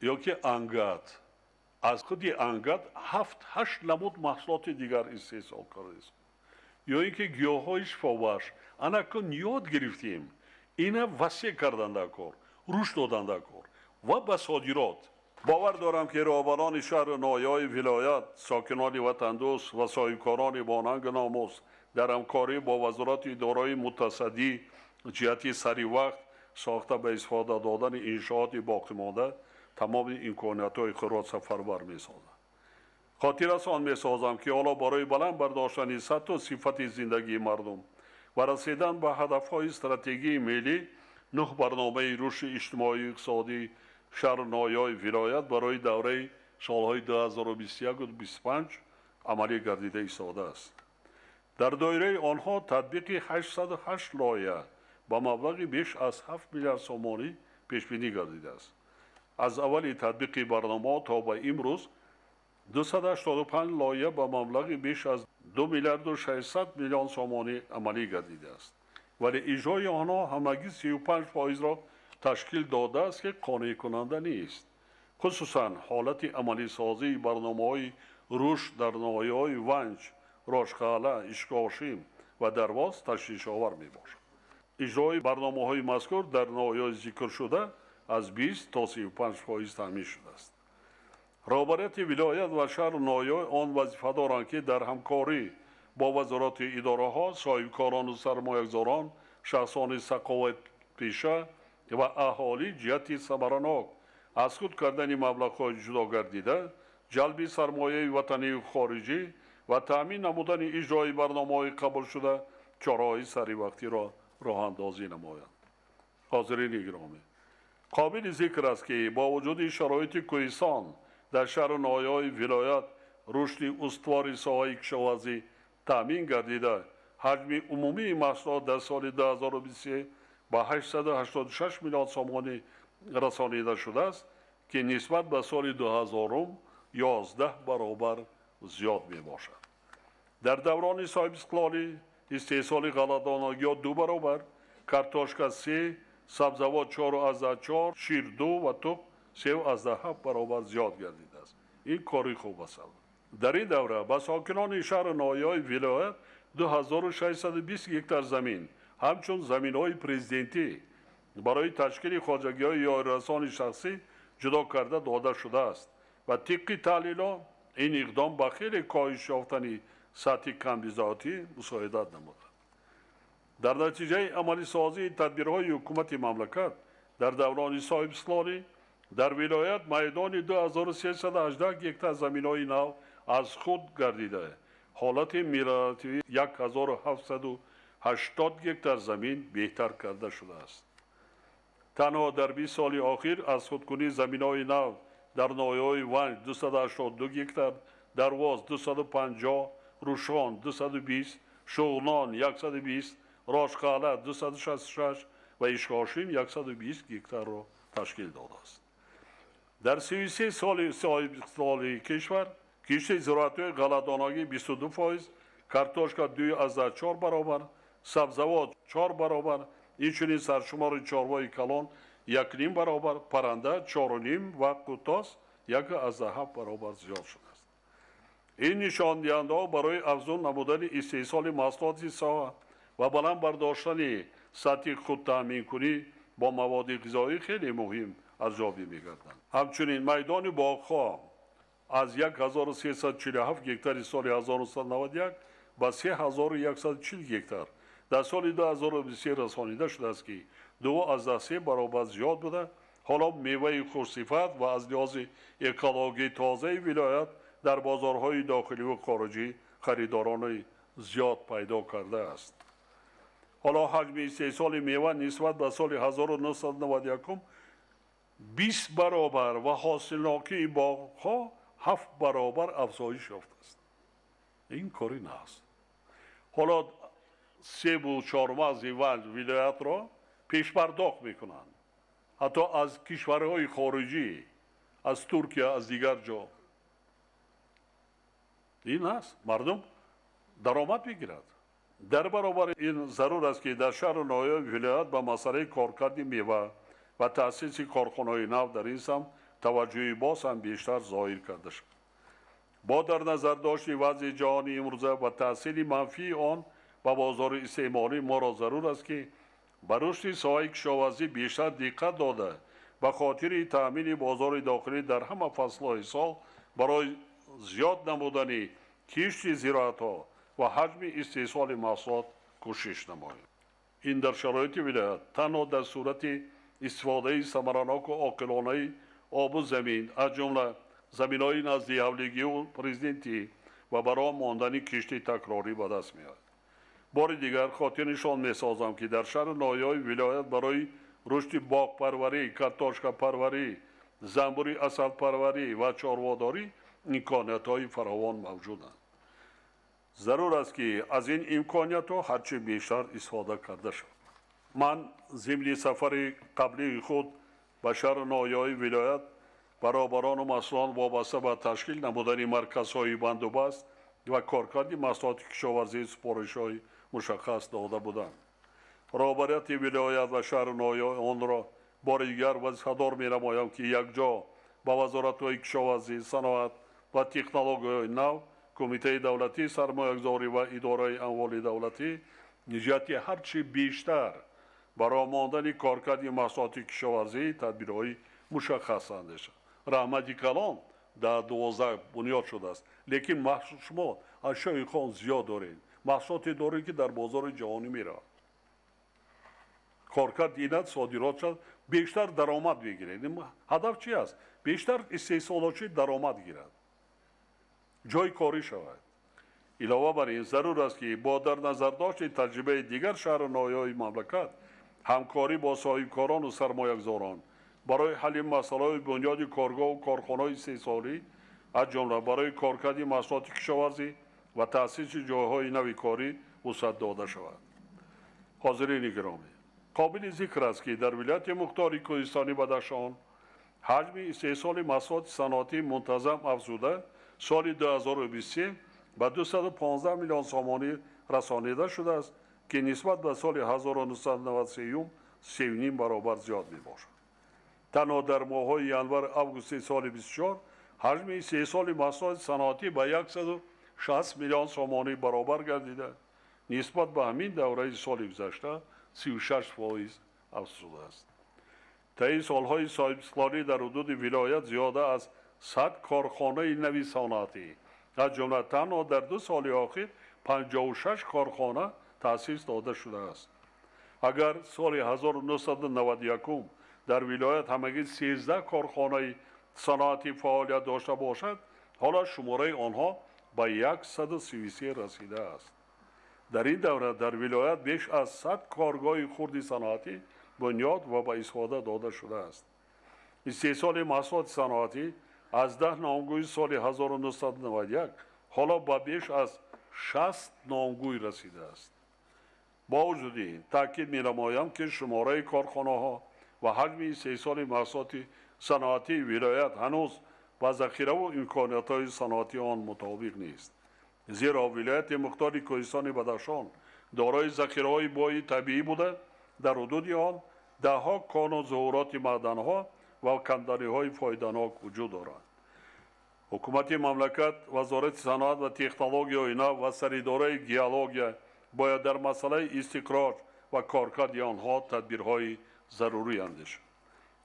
Ё ки ангат, аз худи ангат 7-8 намуд маҳсулоти дигар истеҳсол карда истод. Ё ин ки гиёҳҳои шифобахш, ана кун ёд гирифтем, ина васеъ кардан дар кор, рушд додан дар кор ва ба содирот. Бовар дорам, ки роҳбарони шаҳру ноҳияҳои вилоят, сокинони ватандӯст ва соҳибкорони бонангу номус Дар ҳамкорӣ бо вазорати идораҳои мутасаддӣ ҷиҳати саривақт сохта ба истифода додани иншооти боқимонда тамоми имкониятҳои худро сафарбар месозад. Хотиррасон месозам, ки ҳоло барои баланд бардоштани сатҳу сифати зиндагии мардум ва расидан ба ҳадафҳои стратегии миллӣ 9 барномаи рушди иҷтимоию иқтисодии шаҳру ноҳияҳои вилоят барои давраи солҳои 2021-25 амалӣ гардида истодааст. Дар доираи онҳо татбиқи 808 лоиҳа ба маблағи беш аз 7 миллиард сомонӣ пешбинӣ гардидааст. Аз аввали татбиқи барномаҳо то ба имрӯз 285 лоиҳа ба маблағи беш аз 2 миллиарду 600 миллион сомонӣ амалӣ гардидааст, вале иҷрои онҳо ҳамагӣ 35%-ро ташкил додааст, ки қонеъкунанда нест. Хусусан ҳолати амалисозии барномаҳои рушд дар ноҳияҳои Ванҷ, Рошқалъа, Ишкошим ва Дарвоз ташвишовар мебошад. Иҷрои барномаҳои мазкур дар ноҳияҳои зикршуда аз 20 то 35% таъмин шудааст. Роҳбарияти вилоят ва шаҳру ноҳияҳои он вазифа доранд, ки дар ҳамкорӣ бо вазорати идораҳо, соҳибкорону сармоягузорон, шахсони сақоватпеша ва аҳолӣ ҷиҳати самаранок аз худ кардани маблағҳои ҷудо гардида, ҷалби сармояи ватанию хориҷӣ ва таъмин намудани иҷрои барномаҳои қабулшуда чораҳои саривақтиро роҳандозӣ намоянд. Ҳозирини гиромӣ, қобили зикр аст, ки бо вуҷуди шароити кӯҳистон дар шаҳру ноҳияҳои вилоят рушди устувори соҳаи кишоварзӣ таъмин гардида, ҳаҷми умумии маҳсулот дар соли 2023 ба 886 миллион сомонӣ расонида шудааст, ки нисбат ба соли 2000 11 баробар зиёд мебошад. Дар даврони соҳибистиқлолӣ истеҳсоли ғалладонагиҳо 2 баробар, картошка 3, сабзавот 4,4, шир 2 ва тухм 3,7 баробар зиёд гардидааст. Ин кори хуб аст. Дар ин давра ба сокинони шаҳру ноҳияҳои вилоят 2620 гектар замин ҳамчун заминҳои президентӣ барои ташкили хоҷагиҳои ёрирасони шахсӣ ҷудо карда дода шудааст ва тибқи таҳлилҳо ин иқдом ба хеле коҳиш ёфтани сатҳи камбизоатӣ мусоидат намудад. Дар натиҷаи амалисозии тадбирҳои ҳукумати мамлакат дар даврони соҳибистиқлолӣ дар вилоят майдони 2318 гектар заминҳои нав аз худ гардида, ҳолати мелиоративии 1780 гектар замин беҳтар карда шудааст. Танҳо дар 20 соли охир аз худкунии заминҳои нав дар ноҳияҳои Ванҷ 282 гектар, Дарвоз 250, Рушон 220, Шуғнон 120, Рошқалъа 266 ва Ишкошим 120 гектарро ташкил додааст. Дар 33 соли соҳибистиқлолии кишвар кишти зироатҳои ғалладонагӣ 22%, картошка 2,4 баробар, сабзавот 4 баробар, инчунин саршумори чорвои калон 1,5 баробар, парранда 4,5 ва қутос 1,7 баробар зиёд шудааст. Ин нишондиҳандаҳо барои афзун намудани истеҳсоли маҳсулоти соҳа ва баланд бардоштани сатҳи худтаъминкунӣ бо маводи ғизоӣ хеле муҳим арзёбӣ мегарданд. Ҳамчунин майдони боғҳо аз 1347 гектари соли 1991 ба 3140 гектар дар соли 2023 расонида шудааст, ки 2,3 баробар зиёд буда, ҳоло меваи хушсифат ва аз лиҳози экологии тозаи вилоят дар бозорҳои дохиливу хориҷӣ харидорони зиёд пайдо кардааст. Ҳоло ҳаҷми истеҳсоли мева нисбат ба соли 1991 20 баробар ва ҳосилнокии боғҳо 7 баробар афзоиш ёфтааст. Ин кори нааст. Ҳоло себу чормағзи Ванҷ вилоятро пешпардохт мекунанд, ҳатто аз кишварҳои хориҷӣ, аз Туркия, аз дигар ҷо. Ин аст, мардум даромад мегирад. Дар баробари ин зарур аст, ки дар шаҳру ноҳияҳои вилоят ба масъалаи коркарди мева ва таъсиси корхонаҳои нав дар ин самт таваҷҷӯҳи боз ҳам бештар зоҳир карда шавад. Бо дар назардошти вазъи ҷаҳони имрӯза ва таъсири манфии он ба бозори истеъмолӣ моро зарур аст, ки ба рушди соҳаи кишоварзӣ бештар диққат дода, ба хотири таъмини бозори дохилӣ дар ҳама фаслҳои сол барои зиёд намудани кишти зироатҳо ва ҳаҷми истеҳсоли маҳсулот кӯшиш намоем. Ин дар шароити вилоят танҳо дар сурати истифодаи самараноку оқилонаи обу замин, аз ҷумла заминҳои назди ҳавлигию президентӣ ва ба роҳ мондани кишти такрорӣ ба даст меояд. Бори дигар хотирнишон месозам, ки дар шаҳру ноҳияҳои вилоят барои рушди боғпарварӣ, картошкапарварӣ, занбури асалпарварӣ ва чорводорӣ имкониятҳои фаровон мавҷуданд. Зарур аст, ки аз ин имкониятҳо ҳарчи бештар истифода карда шавад. Ман зимни сафари қаблии худ ба шаҳру ноҳияҳои вилоят баробарону масъулон вобаста ба ташкил намудани марказҳои бандубаст ва коркарди маҳсулоти кишоварзии супоришҳои мушаххас дода буданд. Роҳбарияти вилоят ва шаҳру ноҳияҳои онро бори дигар вазифадор менамоям, ки якҷо ба вазоратҳои кишоварзӣ, саноат ва технологияҳои нав, Кумитаи давлатии сармоягузорӣ ва идораи амволи давлатӣ ҷиҳати ҳарчи бештар ба роҳ мондани коркарди маҳсулоти кишоварзӣ тадбирҳои мушаххас андешанд. Раҳмати калон дар 12 бунёд шудааст, лекин шумо ашёи хом зиёд доред, маҳсулоте доред, ки дар бозори ҷаҳонӣ меравад. Коркард инад содирот шавад, бештар даромад мегиред. Ҳадаф чи аст? Бештар истеҳсолотчӣ даромад гирад, ҷойи корӣ шавад. Илова бар ин зарур аст, ки бо дар назардошти таҷрибаи дигар шаҳру ноҳияҳои мамлакат ҳамкорӣ бо соҳибкорону сармоягузорон барои ҳалли масъалаҳои бунёди коргоҳу корхонаҳои истеҳсолӣ, аз ҷумла барои коркарди маҳсулоти кишоварзӣ ва таъсиси ҷойҳои нави корӣ вусъат дода шавад. Ҳозирини гиромӣ, қобили зикр аст, ки дар вилояти мухтори Кӯҳистони Бадахшон ҳаҷми истеҳсоли маҳсулоти саноатӣ мунтазам афзуда, соли 2023 ба 215 миллион сомонӣ расонида шудааст, ки нисбат ба соли 1993 3,5 баробар зиёд мебошад. Танҳо дар моҳҳои январ-августи соли 24 ҳаҷми истеҳсоли маҳсулоти саноатӣ ба 160 миллион сомонӣ баробар гардида, нисбат ба ҳамин давраи соли гузашта 36% афзудааст. Таи солҳои соҳибистиқлолӣ дар ҳудуди вилоят зиёда аз 100 корхонаи нави саноатӣ, аз ҷумла танҳо дар 2 соли охир 56 корхона таъсис дода шудааст. Агар соли 1991 дар вилоят ҳамагӣ 13 корхонаи саноатӣ фаъолият дошта бошад, ҳоло шумораи онҳо ба 133 расидааст. Дар ин давра дар вилоят беш аз 100 коргоҳи хурди саноатӣ бунёд ва ба истифода дода шудааст. Истеҳсоли маҳсулоти саноатӣ аз 10 номгӯи соли 1991 ҳоло ба беш аз 60 номгӯй расидааст. Бо вуҷуди ин таъкид менамоям, ки шумораи корхонаҳо ва ҳаҷми истеҳсоли маҳсулоти саноатии вилоят ҳанӯз ба захираву имкониятҳои саноатии он мутобиқ нест. Зеро вилояти мухтори Кӯҳистони Бадахшон дорои захираҳои бои табиӣ буда, дар ҳудуди он даҳҳо кону зуҳуроти маъданҳо ва канданиҳои фоиданок вуҷуд доранд. Ҳукумати мамлакат, Вазорати саноат ва технологияҳои нав ва саридораи геология бояд дар масъалаи истиқроҷ ва коркарди онҳо тадбирҳои зарурӣ андешанд.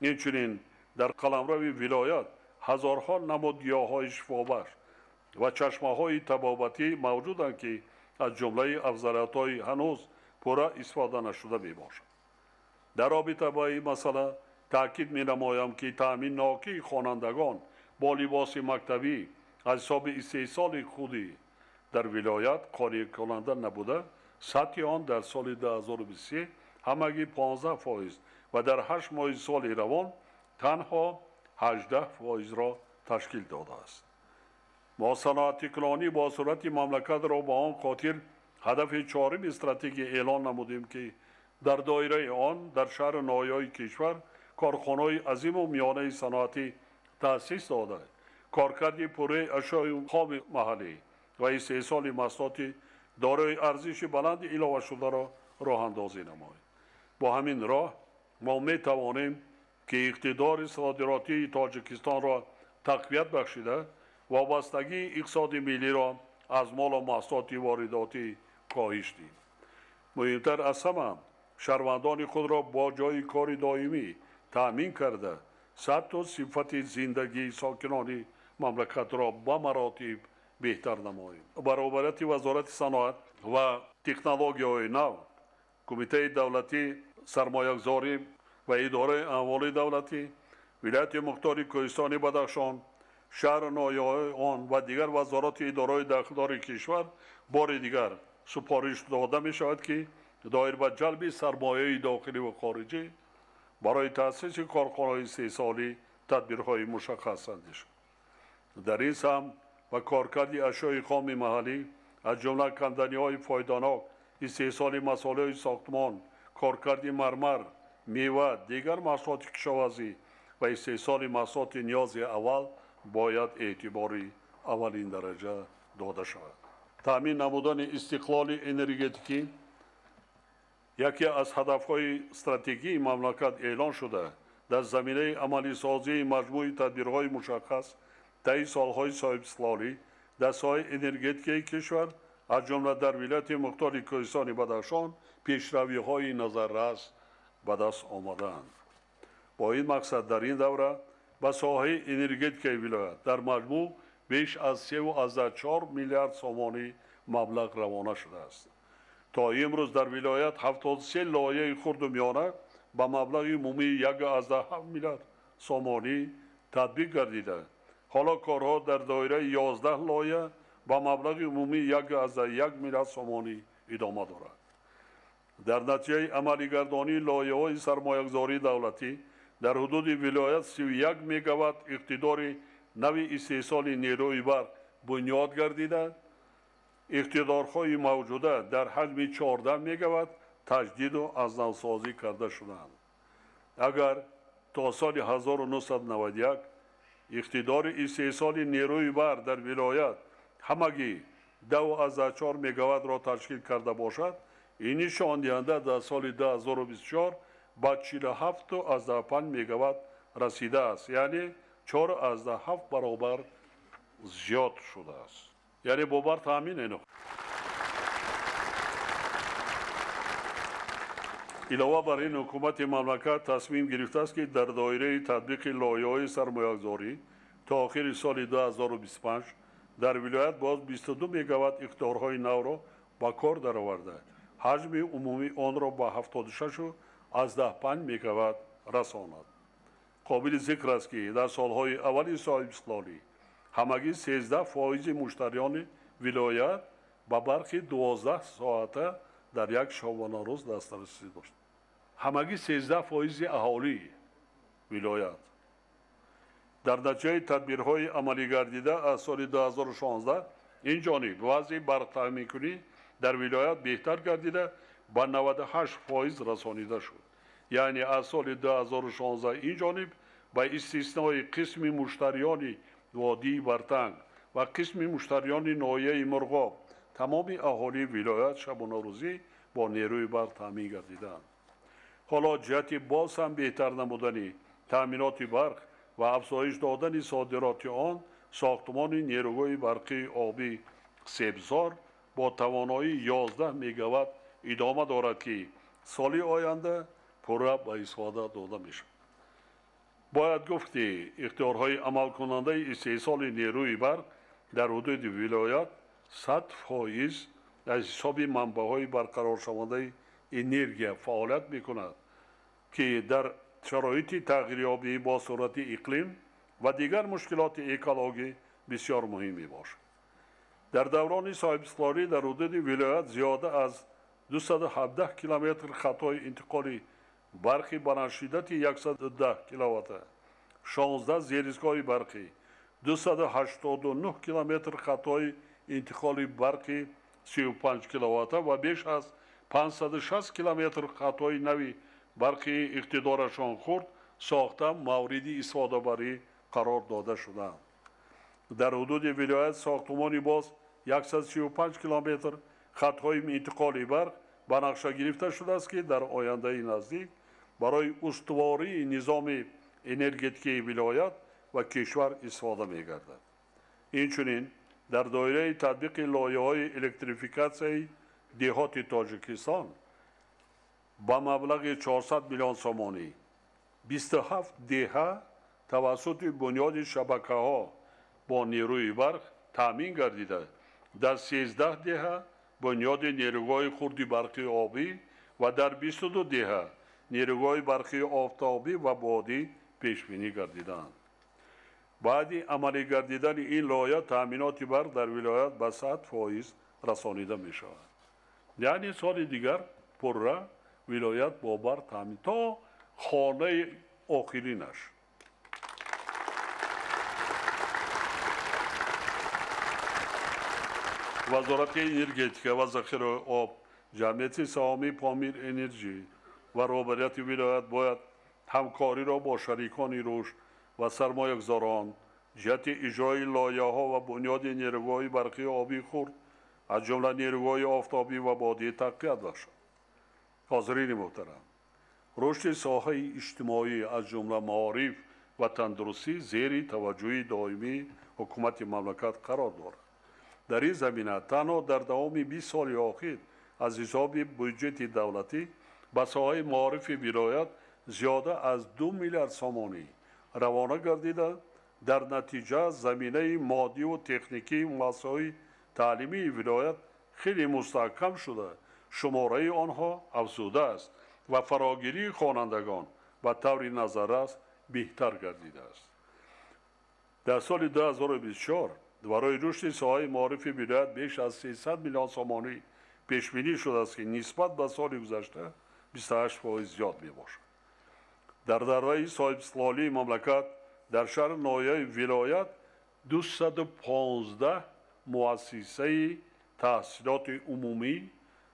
Инчунин дар қаламрави вилоят ҳазорҳо намуд гиёҳҳои шифобахш ва чашмаҳои табобатӣ мавҷуданд, ки аз ҷумлаи афзалиятҳои ҳанӯз пурра истифода нашуда мебошанд. Дар робита ба ин масъала таъкид менамоям, ки таъминнокии хонандагон бо либоси мактабӣ аз ҳисоби истеҳсоли худӣ дар вилоят қонеъкунанда набуда, сатҳи он дар соли 2023 ҳамагӣ 15% ва дар 8 моҳи соли равон танҳо 18%-ро ташкил додааст. Мо саноатикунонӣ бо суръати мамлакатро ба он хотир ҳадафи чорими стратегия эълон намудем, ки дар доираи он дар шаҳру ноҳияҳои кишвар корхонаҳои азиму миёнаи саноатӣ таъсис дода, коркарди пурраи ашёи хоми маҳаллӣ ва истеҳсоли маҳсулоти дорои арзиши баланди иловашударо роҳандозӣ намоем. Бо ҳамин роҳ мо метавонем, ки иқтидори содиротии Тоҷикистонро тақвият бахшида, вобастагии иқтисоди миллиро аз молу маҳсулоти воридотӣ коҳиш диҳем. Муҳимтар аз ҳама, шаҳрвандони худро бо ҷойи кори доимӣ таъмин карда, сатҳу сифати зиндагии сокинони мамлакатро ба маротиб беҳтар намоем. Баробарияти Вазорати саноат ва технологияҳои нав, Кумитаи давлатӣ сармоягузорӣ ва идораи амволи давлатӣ, вилояти мухтори Кӯҳистони Бадахшон, шаҳру ноҳияҳои он ва дигар вазорату идораҳои дахлдори кишвар бори дигар супориш дода мешавад, ки доир ба ҷалби сармояи дохилӣ ва хориҷӣ барои таъсиси корхонаҳои истеҳсолӣ тадбирҳои мушаххас андешанд. Дар ин самт ба коркарди ашёи хоми маҳаллӣ, аз ҷумла канданиҳои фоиданок, истеҳсоли масолеҳи сохтмон, коркарди мармар, мева, дигар маҳсулоти кишоварзӣ ва истеҳсоли маҳсулоти ниёзи аввал бояд эътибори аввалин дараҷа дода шавад. Таъмин намудани истиқлоли энергетикӣ яке аз ҳадафҳои стратегии мамлакат эълон шуда, дар заминаи амалисозии маҷмӯи тадбирҳои мушаххас таи солҳои соҳибистиқлолӣ дар соҳаи энергетикаи кишвар, аз ҷумла дар вилояти мухтори Кӯҳистони Бадахшон, пешравиҳои назаррас ба даст омадаанд. Бо ин мақсад дар ин давра ба соҳаи энергетикаи вилоят дар маҷмӯъ беш аз 3,4 миллиард сомонӣ маблағ равона шудааст. То имрӯз дар вилоят 73 лоиҳаи хурду миёна ба маблағи умумии 1,7 миллиард сомонӣ татбиқ гардида, ҳоло корҳо дар доираи 11 лоиҳа ба маблағи умумии 1,1 миллиард сомонӣ идома дорад. Дар натиҷаи амалигардонии лоиҳаҳои сармоягузории давлатӣ дар ҳудуди вилоят 31 мегаватт иқтидори нави истеҳсоли нерӯи барқ бунёд гардида, иқтидорҳои мавҷуда дар ҳаҷми 14 мегаватт таҷдиду аз навсозӣ карда шуданд. Агар то соли 1991 иқтидори истеҳсоли нерӯи барқ дар вилоят ҳамагӣ 10,4 мегаваттро ташкил карда бошад, ин нишондиҳанда дар соли 2024 ба 47,5 мегаватт расидааст, яъне 4,7 баробар зиёд шудааст. Яъне бо барқ таъмин ино. Илова бар ин, ҳукумати мамлакат тасмим гирифтааст, ки дар доираи татбиқи лоиҳаҳои сармоягузорӣ то охири соли 2025 дар вилоят боз 22 мегаватт иқтидорҳои навро ба кор дароварда, ҳаҷми умумии онро ба 76,5 мегаватт расонад. Қобили зикр аст, ки дар солҳои аввали соҳибистиқлолӣ ҳамагӣ 13% муштариёни вилоят ба барқи 12 соата дар як шабонарӯз дастрасӣ дошт. Ҳамагӣ 13% аҳолии вилоят. Дар натиҷаи тадбирҳои амалигардида аз соли 2016 ин ҷониб вазъи барқтаъминкунӣ дар вилоят беҳтар гардида, ба 98% расонида шуд. Яъне аз соли 2016 ин ҷониб ба истиснои қисми муштариёни водии Бартанг ва қисми муштариёни ноҳияи Мурғоб тамоми аҳолии вилоят шабонарӯзӣ бо нерӯи барқ таъмин гардиданд. Ҳоло ҷиҳати боз ҳам беҳтар намудани таъминоти барқ ва афзоиш додани содироти он, сохтмони нерӯгоҳи барқии обӣ Себзор бо тавоноии 11 мегаватт идома дорад, ки соли оянда пурра ба истифода дода мешавад. Бояд гуфт, ки ихтиёрҳои амалкунандаи истеҳсоли нерӯи барқ дар ҳудуди вилоят 100% аз ҳисоби манбаъҳои барқароршавандаи энергия фаъолият мекунад, ки дар шароити тағйирёбии бо суръати иқлим ва дигар мушкилоти экологӣ бисёр муҳим мебошад. Дар даврони соҳибистиқлолӣ дар ҳудуди вилоят зиёда аз 217 километр хатҳои интиқоли барқи баландшиддати 110 киловатта, 16 зеристгоҳи барқӣ, 289 километр хатҳои интиқоли барқи 35 киловатта ва беш аз 560 километр хатҳои нави барқи иқтидорашон хурд сохта мавриди истифодабарӣ қарор дода шуданд. Дар ҳудуди вилоят сохтмони боз 135 километр хатҳои интиқоли барқ ба нақша гирифта шудааст, ки дар ояндаи наздик барои устувории низоми энергетикии вилоят ва кишвар истифода мегардад. Инчунин дар доираи татбиқи лоиҳаҳои электрификатсияи деҳоти Тоҷикистон ба маблағи 400 миллион сомонӣ 27 деҳа тавассути бунёди шабакаҳо бо нерӯи барқ таъмин гардида, дар 13 деҳа бунёди нерӯгоҳи хурди барқи обӣ ва дар 22 деҳа нерӯгоҳи барқи офтобӣ ва бодӣ пешбинӣ гардидаанд. Баъди амалӣ гардидани ин лоиҳа таъминоти барқ дар вилоят ба 100% расонида мешавад. Яъне соли дигар пурра вилоят бо барқ таъмин то хонаи охиринаш. Вазорати энергетика ва захираи об, ҷамъияти саҳомии Помир Энерҷӣ ва роҳбарияти вилоят бояд ҳамкориро бо шарикони рушд ва сармоягузорон ҷиҳати иҷрои лоиҳаҳо ва бунёди нерӯгоҳи барқи обии хурд, аз ҷумла нерӯгоҳи офтобӣ ва бодӣ тақвият бахшад. Ҳозирини муҳтарам, рушди соҳаи иҷтимоӣ аз ҷумла маориф ва тандурустӣ зери таваҷҷӯҳи доимии ҳукумати мамлакат қарор дорад. Дар ин замина танҳо дар давоми 20 соли охир аз ҳисоби буҷети давлатӣ ба соҳаи маорифи вилоят зиёда аз 2 миллиард сомонӣ равона гардида, дар натиҷа заминаи моддиву техникии муассисаҳои таълимии вилоят хеле мустаҳкам шуда, шумораи онҳо афзудааст ва фарогирии хонандагон ба таври назаррас беҳтар гардидааст. Дар соли 2024 барои рушди соҳаи маорифи вилоят беш аз 300 миллион сомонӣ пешбинӣ шудааст, ки нисбат ба соли гузашта 28% зиёд мебошад. Дар давраи соҳибистиқлолии мамлакат дар шаҳру ноҳияи вилоят 215 муассисаи таҳсилоти умумӣ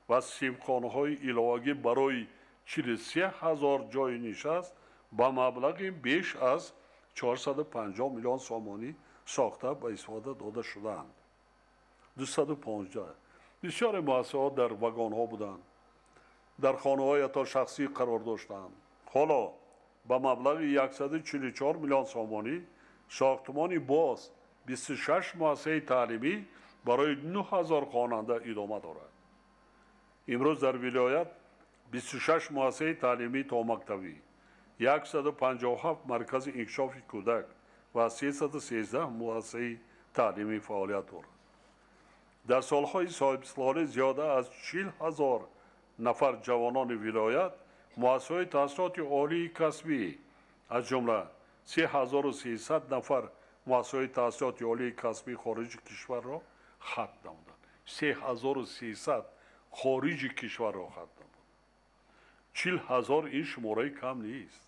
ва синфхонаҳои иловагӣ барои 43 ҳазор ҷойи нишаст ба маблағи беш аз 450 миллион сомонӣ сохта ба истифода дода шудаанд. 215. Бисёре муассисаҳо дар вагонҳо буданд, дар хонаҳои ҳатто шахсӣ қарор доштанд. Ҳоло ба маблағи 144 миллион сомонӣ сохтмони боз 26 муассисаи таълимӣ барои 9000 хонанда идома дорад. Имрӯз дар вилоят 26 муассисаи таълимии томактабӣ, 157 маркази инкишофи кӯдак ва 313 муассисаи таълимӣ фаъолият дорад. Дар солҳои соҳибистиқлолӣ зиёда аз 40 ҳазор нафар ҷавонони вилоят муассисаҳои таҳсилоти олии касбӣ, аз ҷумла 3300 нафар муассисаҳои таҳсилоти олии касбии хориҷи кишварро хатм намуданд. 3300 хориҷи кишварро хатм намуданд. 40 ҳазор ин шумораи кам нест.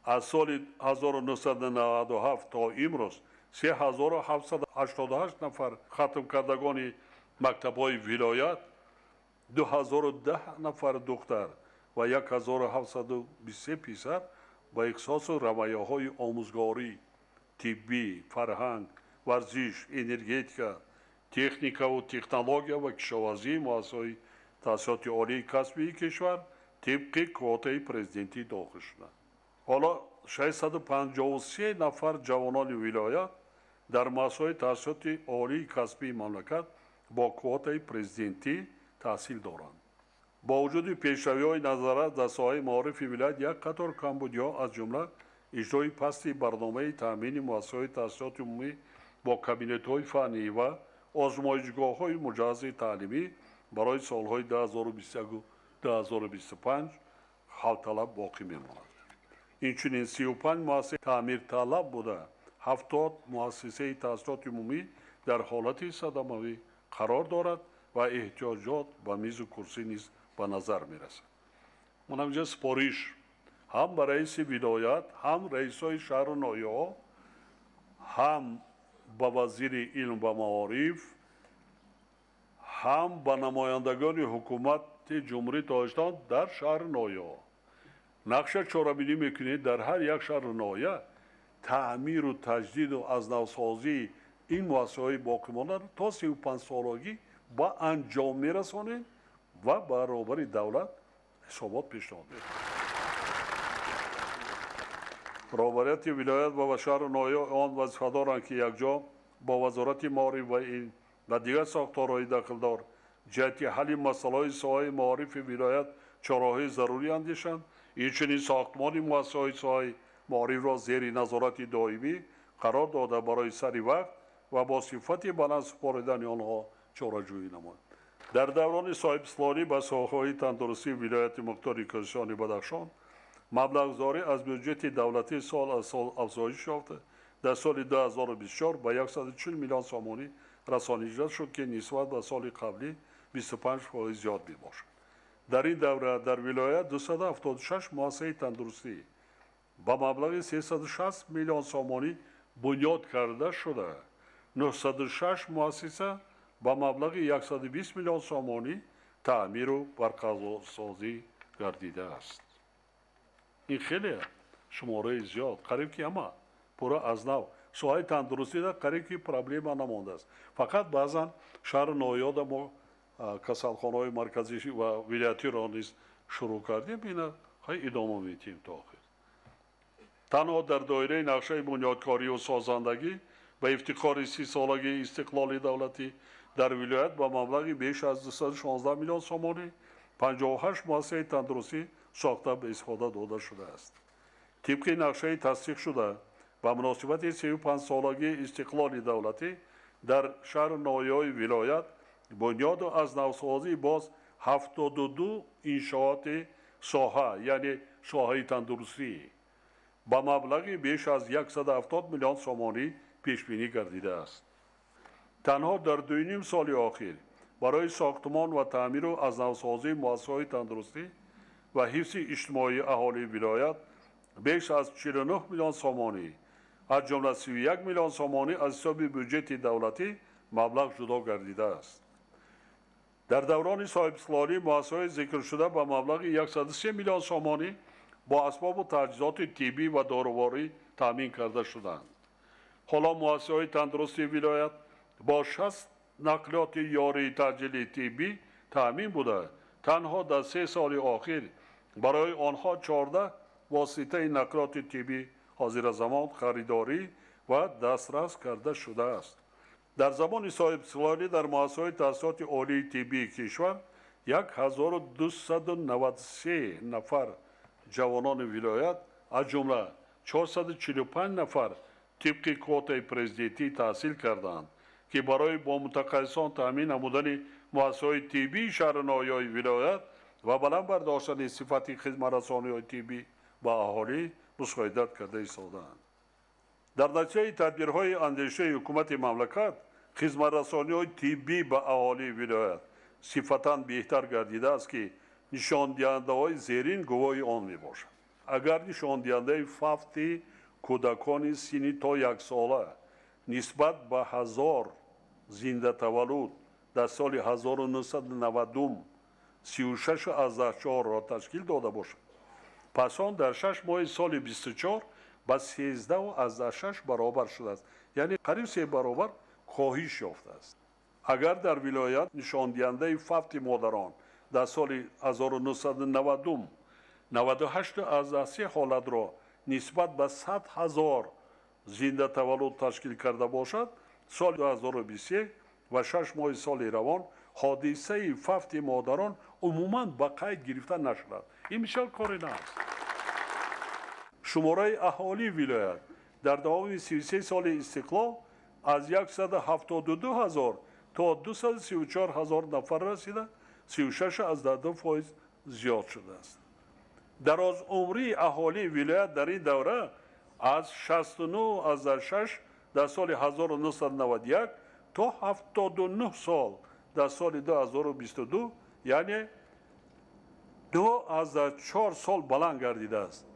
Аз соли 1997 то имрӯз 3788 нафар хатмкардагони мактабҳои вилоят, 2010 нафар духтар ва 1723 писар ба ихтисосу равияҳои омӯзгорӣ, тиббӣ, фарҳанг, варзиш, энергетика, техникаву технология ва кишоварзии муассисаҳои таҳсилоти олии касбии кишвар тибқи квотаи президентӣ дохил шуданд. Ҳоло 653 нафар ҷавонони вилоят дар муассисаҳои таҳсилоти олии касбии мамлакат бо квотаи президентӣ таҳсил доранд. Бо вуҷуди пешравиҳои назаррас дар соҳаи маорифи вилоят як қатор камбудиҳо, аз ҷумла иҷрои пасти барномаи таъмини муассисаҳои таҳсилоти умумӣ бо кабинетҳои фаннӣ ва озмоишгоҳҳои муҷаҳҳази таълимӣ барои солҳои 2021-2025 ҳалталаб боқӣ мемонад. Инчунин 35 муассисаи таъмирталаб буда, 70 муассисаи таҳсилоти умумӣ дар ҳолати садамавӣ қарор дорад ва эҳтиёҷот ба мизу курсӣ низ ба назар мерасад. Манам инҷа супориш ҳам ба раиси вилоят, ҳам раисҳои шаҳру ноҳияҳо, ҳам ба вазири илм ва маориф, ҳам ба намояндагони ҳукумати Ҷумҳурии Тоҷикистон дар шаҳру ноҳияҳо. Нақша чорабинӣ мекунед дар ҳар як шаҳру ноҳия таъмиру таҷдиду аз навсозии ин муассисаҳои боқимондаро то 35-солагӣ ба анҷом мерасонед ва ба роҳбари давлат ҳисобот пешниҳод мекунед. Роҳбарияти вилоят ва шаҳру ноҳия он вазифа доранд, ки якҷо бо вазорати маориф ва илм ва дигар сохторҳои дахлдор ҷиҳати ҳалли масъалаҳои соҳаи маорифи вилоят чораҳои зарурӣ андешанд. Инчунин сохтмони муассисаҳои соҳаи маорифро зери назорати доимӣ қарор дода, барои сари вақт ва бо сифати баланд супоридани онҳо чораҷӯӣ намояд. Дар даврони соҳибистиқлолӣ ба соҳаҳои тандурустии вилояти мухтори Кӯҳистони Бадахшон маблағгузорӣ аз бюҷети давлатӣ сол аз сол афзоиш ёфта, дар соли 2024 ба 140 миллион сомонӣ расонида шуд, ки нисбат ба соли қаблӣ 25% зиёд мебошад. Дар ин давра дар вилоят 276 муассисаи тандурустӣ ба маблағи 360 миллион сомонӣ бунёд карда шуда, 906 муассиса ба маблағи 120 миллион сомонӣ таъмиру барқарорсозӣ гардидааст. Ин хеле шумораи зиёд, қариб ки ҳама пурра аз нав. Соҳаи тандурустида қариб ки проблема намондааст. Фақат баъзан шаҳру ноҳиёда мо касалхонаҳои марказӣ ва вилоятиро низ шурӯъ кардем, ина идома медиҳем то охир. Танҳо дар доираи нақшаи бунёдкорию созандагӣ ба ифтихори 30-солагии истиқлоли давлатӣ дар вилоят ба маблағи беш аз 216 миллион сомонӣ 58 муассисаи тандурустӣ сохта ба истифода дода шудааст. Тибқи нақшаи тасдиқшуда ба муносибати 35-солагии истиқлоли давлатӣ дар шаҳру ноҳияҳои вилоят бунёду аз навсозӣ боз 72 иншооти соҳа, яъне соҳаи тандурустӣ ба маблағи беш аз 170 миллион сомонӣ пешбинӣ гардидааст. Танҳо дар 2,5 соли охир барои сохтмон ва таъмиру аз навсозии муассисаҳои тандурустӣ ва ҳифзи иҷтимоии аҳолии вилоят беш аз 49 миллион сомонӣ, аз ҷумла 31 миллион сомонӣ аз ҳисоби бюҷети давлатӣ маблағ ҷудо гардидааст. Дар даврони соҳибистиқлолӣ муассисаҳои зикршуда ба маблағи 103 миллион сомонӣ бо асбобу таҷҳизоти тиббӣ ва доруворӣ таъмин карда шуданд. Ҳоло муассисаҳои тандурустии вилоят бо 60 нақлиёти ёрии таъҷилии тиббӣ таъмин буда, танҳо дар 3 соли охир барои онҳо 14 воситаи нақлиёти тиббӣ ҳозиразамон харидорӣ ва дастрас карда шудааст. Дар замони соҳибистиқлолӣ дар муассисаҳои таҳсилоти олии тиббии кишвар 1293 нафар ҷавонони вилоят, аз ҷумла 445 нафар тибқи квотаи президентӣ таҳсил карданд, ки барои бо мутахассисон таъмин намудани муассисаҳои тиббии шаҳру ноҳияҳои вилоят ва баланд бардоштани сифати хизматрасониҳои тиббӣ ба аҳолӣ мусоидат карда истодаанд. Дар натиҷаи тадбирҳои андешаи ҳукумати мамлакат хизматрасониҳои тиббӣ ба аҳолии вилоят сифатан беҳтар гардидааст, ки нишондиҳандаҳои зерин гувоҳи он мебошанд. Агар нишондиҳандаи фавти кӯдакони синни то 1 сола нисбат ба 1000 зиндатаваллуд дар соли 1990 36,4-ро ташкил дода бошад, пас он дар 6 моҳи соли 24 ба 13,6 баробар шудааст, яъне қариб 3 баробар коҳиш ёфтааст. Агар дар вилоят нишондиҳандаи фавти модарон дар соли 1990 98,3 ҳолатро нисбат ба 100 000 зиндатаваллуд ташкил карда бошад, соли 2021 ва 6 моҳи соли равон ҳодисаи фавти модарон умуман ба қайд гирифта нашудааст. Ин бисёр кори нааст. Шумораи аҳолии вилоят дар давоми 33 соли истиқлол аз 172 ҳазор то 234 ҳазор нафар расида, 36,2% зиёд шудааст. Дарозумрии аҳолии вилоят дар ин давра аз 69,6 дар соли 1991 то 79 сол дар соли 2022, яъне 2,4 сол баланд гардидааст.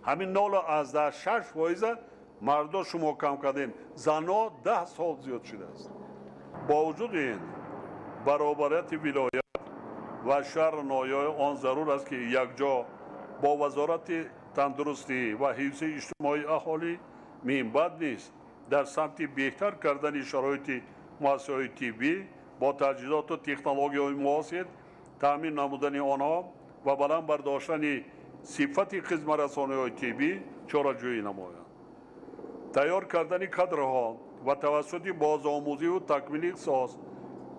Ҳамин 0,6% мардо шумо кам кардем, занҳо 10 сол зиёд шудааст. Бо вуҷуди ин баробарияти вилоят ва шаҳру ноҳияҳои он зарур аст, ки якҷо бо Вазорати тандурустӣ ва ҳифзи иҷтимоии аҳолӣ минбаъд низ дар самти беҳтар кардани шароити муассисаҳои тиббӣ бо таҷҳизоту технологияҳои муосир таъмин намудани онҳо ва баланд бардоштани сифати хизматрасониҳои тиббӣ чораҷӯӣ намоянд. Тайёр кардани кадрҳо ва тавассути бозомӯзиву такмили ихтисос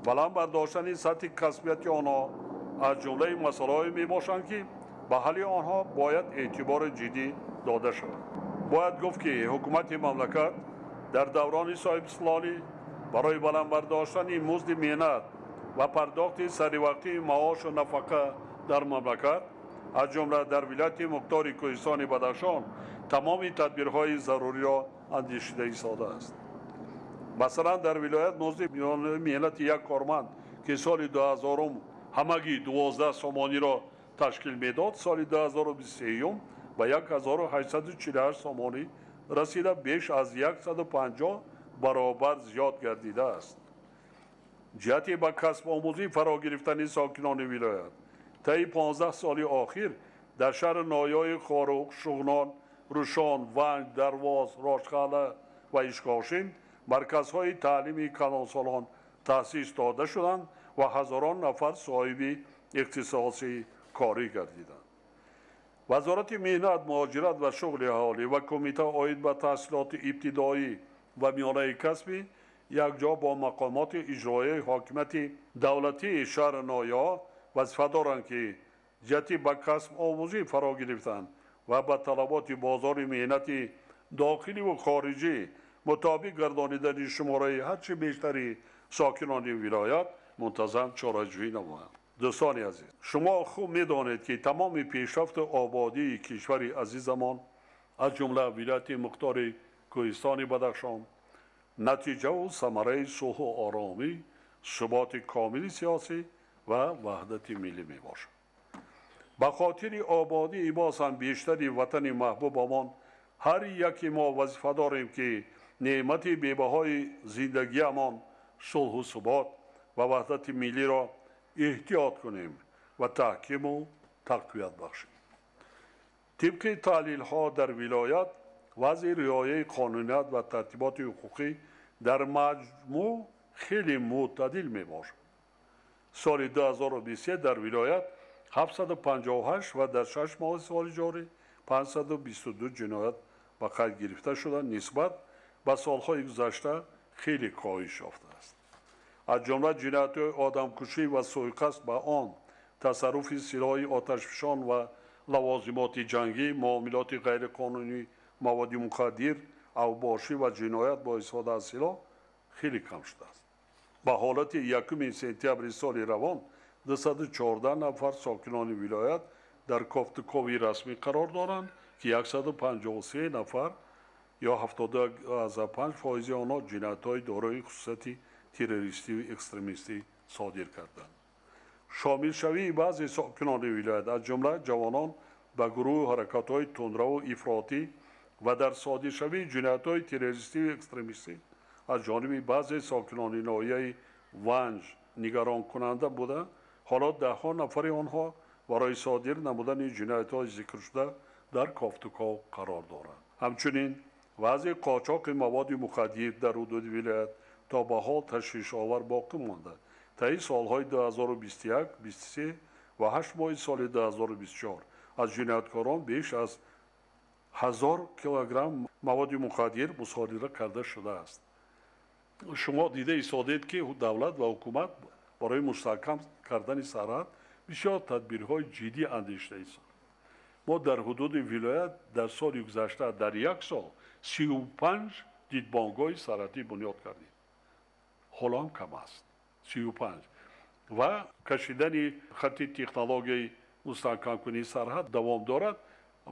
баланд бардоштани сатҳи касбияти онҳо аз ҷумлаи масъалаҳое мебошанд, ки ба ҳалли онҳо бояд эътибори ҷиддӣ дода шавад. Бояд гуфт, ки ҳукумати мамлакат Дар даврони соҳибистиқлолӣ барои баланд бардоштани музди меҳнат ва пардохти саривақтии маошу нафақа дар мамлакат, аз ҷумла дар вилояти мухтори Кӯҳистони Бадахшон, тамоми тадбирҳои заруриро андешида истодааст. Масалан, дар вилоят музди меҳнати як корманд, ки соли 2000 ҳамагӣ 12 сомониро ташкил медод, соли 2023 ба 1848 сомонӣ расида, беш аз 150 баробар зиёд гардидааст. Ҷиҳати ба касбомӯзӣ фаро гирифтани сокинони вилоят таи 15 соли охир дар шаҳри ноҳияҳои Хоруғ, Шуғнон, Рушон, Ванҷ, Дарвоз, Рошқалъа ва Ишкошим марказҳои таълими калонсолон таъсис дода шуданд ва ҳазорон нафар соҳиби ихтисоси корӣ гардиданд. Вазорати меҳнат, муҳоҷират ва шуғли аҳолӣ ва кумита оид ба таҳсилоти ибтидоӣ ва миёнаи касбӣ якҷо бо мақомоти иҷроияи ҳокимияти давлатии шаҳри ноҳияҳо вазифа доранд, ки ҷиҳати ба касбомӯзӣ фаро гирифтан ва ба талаботи бозори меҳнати дохиливу хориҷӣ мутобиқ гардонидани шумораи ҳарчи бештари сокинони вилоят мунтазам чораҷӯӣ намоянд. Дӯстони азиз, шумо хуб медонед, ки тамоми пешрафту ободии кишвари азизамон, аз ҷумла вилояти мухтори Кӯҳистони Бадахшон, натиҷаву самараи сулҳу оромӣ, суботи комили сиёсӣ ва ваҳдати миллӣ мебошад. Ба хотири ободии боз ҳам бештари ватани маҳбубамон ҳар яке мо вазифа дорем, ки неъмати бебаҳои зиндагиамон, сулҳу субот ва ваҳдати миллиро эҳтиёт кунем ва таҳкиму тақвият бахшем. Тибқи таҳлилҳо дар вилоят вазъи риояи қонуният ва тартиботи ҳуқуқӣ дар маҷмӯъ хеле мӯътадил мебошад. Соли 2023 дар вилоят 758 ва дар 6 моҳи соли ҷорӣ 522 ҷиноят ба қайд гирифта шуда, нисбат ба солҳои гузашта хеле коҳиш ёфтааст. Аз ҷумла ҷиноятҳои одамкушӣ ва сӯиқасд ба он, тасарруфи силоҳи оташфишон ва лавозимоти ҷангӣ, муомилоти ғайриқонунии маводи мухаддир, авбошӣ ва ҷиноят бо истифода аз силоҳ хеле кам шудааст. Ба ҳолати 1 сентябри соли равон 214 нафар сокинони вилоят дар кофтукови расмӣ қарор доранд, ки 153 нафар ё 72,5% онҳо ҷиноятҳои дорои хусусияти террористию экстремистӣ содир карданд. Шомилшавии баъзе сокинони вилоят, аз ҷумла ҷавонон, ба гурӯҳу ҳаракатҳои тундраву ифротӣ ва дар содиршавии ҷиноятҳои террористию экстремистӣ аз ҷониби баъзе сокинони ноҳияи Ванҷ нигаронкунанда буда, ҳоло даҳҳо нафари онҳо барои содир намудани ҷиноятҳои зикршуда дар кофтуков қарор доранд. Ҳамчунин вазъи қочоқи маводи мухаддир дар ҳудуди вилоят то ба ҳол ташвишовар боқӣ монда. Таи солҳои 2021, 23 ва 8 моҳи соли 2024 аз ҷинояткорон беш аз 1000 килограмм маводи мухаддир мусодира карда шудааст. Шумо дида истодед, ки давлат ва ҳукумат барои мустаҳкам кардани сарҳад бисёр тадбирҳои ҷиддӣ андешида истоданд. Мо дар ҳудуди вилоят дар соли гузашта дар як сол 35 дидбонгоҳи сарҳадӣ бунёд кардем. Ҳоло ҳам кам аст, 35. Ва кашидани хати технологияи мустаҳкамкунии сарҳад давом дорад.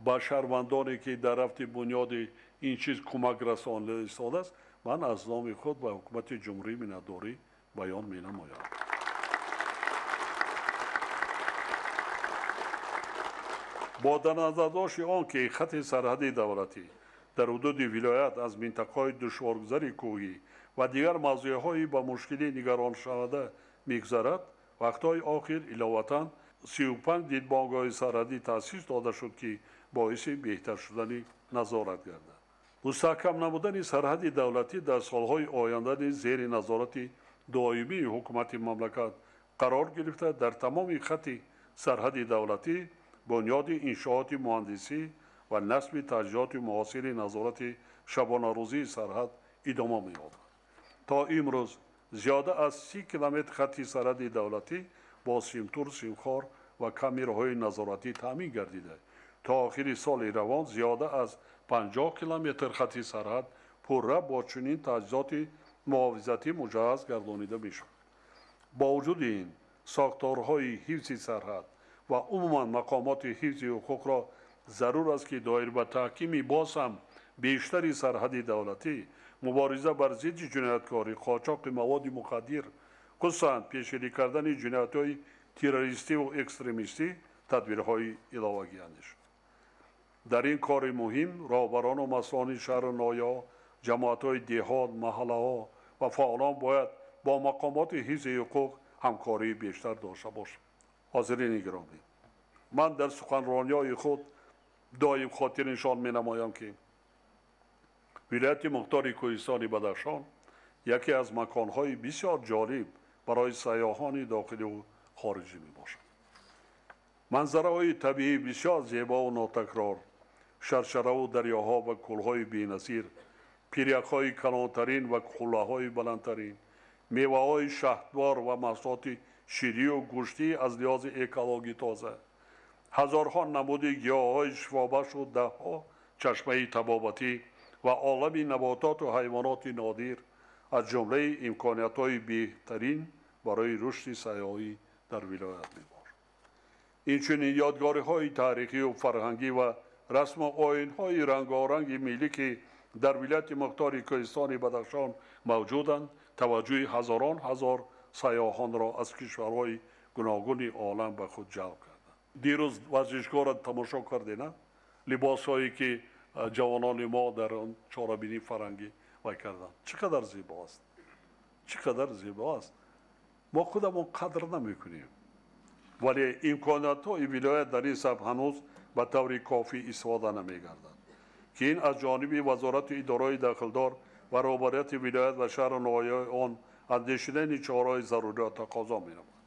Ба шаҳрвандоне, ки дар рафти бунёди ин чиз кӯмак расонида истодааст, ман аз номи худ ба ҳукумати ҷумҳурӣ миннатдорӣ баён менамоям. Бо дар назардошти он ки хати сарҳади давлатӣ дар ҳудуди вилоят аз минтақаҳои душворгузари кӯҳӣ ва дигар мавзеъҳои ба мушкилӣ нигароншаванда мегузарад, вақтҳои охир иловатан 35 дидбонгоҳи сарҳадӣ таъсис дода шуд, ки боиси беҳтар шудани назорат гардад. Мустаҳкам намудани сарҳади давлатӣ дар солҳои оянда низ зери назорати доимии ҳукумати мамлакат қарор гирифта, дар тамоми хати сарҳади давлатӣ бунёди иншооти муҳандисӣ ва насби таҷҳизоти муосири назорати шабонарӯзии сарҳад идома меёбад. То имрӯз зиёда аз 30 километр хати сарҳади давлатӣ бо симтур, симхор ва камераҳои назоратӣ таъмин гардида, то охири соли равон зиёда аз 50 километр хати сарҳад пурра бо чунин таҷҳизоти муҳофизатӣ муҷаҳҳаз гардонида мешавад. Бо вуҷуди ин, сохторҳои ҳифзи сарҳад ва умуман мақомоти ҳифзи ҳуқуқро зарур аст, ки доир ба таҳкими боз ҳам бештари сарҳади давлатӣ, мубориза бар зидди ҷинояткорӣ, қочоқи маводи мухаддир, хусусан пешгирӣ кардани ҷиноятҳои террористиву экстремистӣ тадбирҳои иловагӣ андешанд. Дар ин кори муҳим роҳбарону масъулони шаҳру ноҳияҳо, ҷамоатҳои деҳот, маҳаллаҳо ва фаъолон бояд бо мақомоти ҳифзи ҳуқуқ ҳамкории бештар дошта бошанд. Ҳозирини гиромӣ, ман дар суханрониҳои худ доим хотирнишон менамоям, ки вилояти мухтори кӯҳистони Бадахшон яке аз маконҳои бисёр ҷолиб барои сайёҳони дохиливу хориҷӣ мебошад. Манзараҳои табиӣ бисёр зебову нотакрор, шаршараву дарёҳо ва кӯлҳои беназир, пиряхҳои калонтарин ва қуллаҳои баландтарин, меваҳои шаҳдвор ва маҳсулоти ширию гӯштӣ аз лиҳози экологӣ тоза, ҳазорҳо намуди гиёҳҳои шифобахшу даҳҳо чашмаи табобатӣ ва олами набототу ҳайвоноти нодир аз ҷумлаи имкониятҳои беҳтарин барои рушди сайёҳӣ дар вилоят мебошад. Инчунин ёдгориҳои таърихию фарҳангӣ ва расму оинҳои рангоранги миллӣ, ки дар вилояти мухтори кӯҳистони Бадахшон мавҷуданд, таваҷҷӯҳи ҳазорон ҳазор сайёҳонро аз кишварҳои гуногуни олам ба худ ҷалб карданд. Дирӯз варзишгоҳро тамошо кардена, либосҳое ки ҷавонони мо дар он чорабинии фарҳангӣ вай карданд, чӣ қадар зебо аст, чӣ қадар зебо аст. Мо худамон қадр намекунем, вале имкониятҳои вилоят дар ин самт ҳанӯз ба таври кофӣ истифода намегардад, ки ин аз ҷониби вазорати идораҳои дахлдор ва роҳбарияти вилоят ва шаҳру ноҳияҳои он андешидани чораҳои заруриро тақозо менамояд.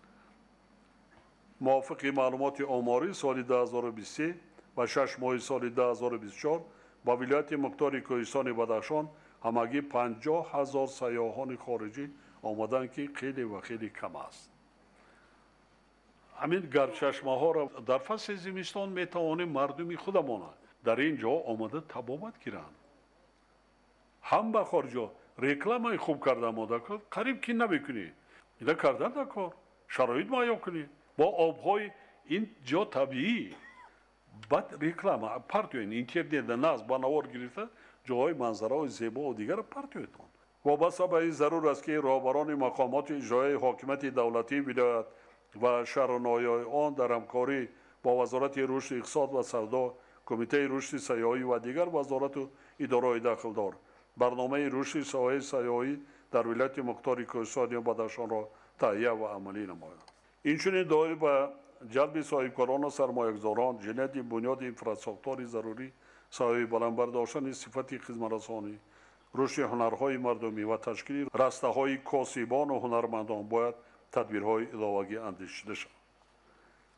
Мувофиқи маълумоти оморӣ, соли 2023 ва 6 моҳи соли 2024 ба вилояти мухтори кӯҳистони Бадахшон ҳамагӣ 50 ҳазор сайёҳони хориҷӣ омаданд, ки хеле ва хеле кам аст. Ҳамин гармчашмаҳоро дар фасли зимистон метавонем мардуми худамона дар ин ҷо омада табобат гиранд. Ҳам ба хориҷо рекламаи хуб карда омода қариб ки намекунед. Ина кардан дар кор, шароит муҳайё кунед бо обҳои ин ҷо табиӣ. Баъд реклама партоед, интернетда назд ба навор гирифта ҷоҳои манзараҳои зебову дигарро партоед. Вобаста ба ин зарур аст, ки роҳбарони мақомоти иҷроияи ҳокимияти давлатии вилоят ва шаҳру ноҳияҳои он дар ҳамкорӣ бо Вазорати рушди иқтисод ва савдо, Кумитаи рушди сайёҳӣ ва дигар вазорату идораҳои дахлдор барномаи рушди соҳаи сайёҳӣ дар вилояти мухтори кӯҳистони Бадахшонро таҳия ва амалӣ намоянд. Инчунин доир ба ҷалби соҳибкорону сармоягузорон, ҷиҳати бунёди инфрасохтори зарурӣ, соҳаи баланд бардоштани сифати хизматрасонӣ, рушди ҳунарҳои мардумӣ ва ташкили растаҳои косибону ҳунармандон бояд тадбирҳои иловагӣ андешида шаванд.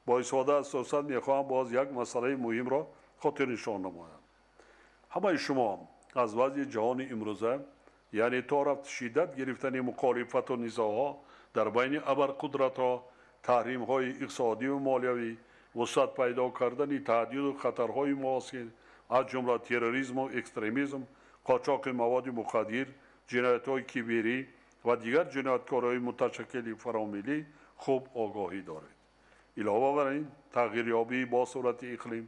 Бо истифода аз фурсат мехоҳам боз як масъалаи муҳимро хотирнишон намоям. Ҳамаи шумо аз вазъи ҷаҳони имрӯза, яъне то рафт шиддат гирифтани мухолифату низоъҳо дар байни абарқудратҳо, таҳримҳои иқтисодиву молиявӣ, вусъат пайдо кардани таҳдиду хатарҳои муосир, аз ҷумла терроризму экстремизм, қочоқи маводи мухаддир, ҷиноятҳои киберӣ ва дигар ҷинояткориҳои муташаккили фаромиллӣ хуб огоҳӣ доред. Илова бар ин, тағйирёбии бо суръати иқлим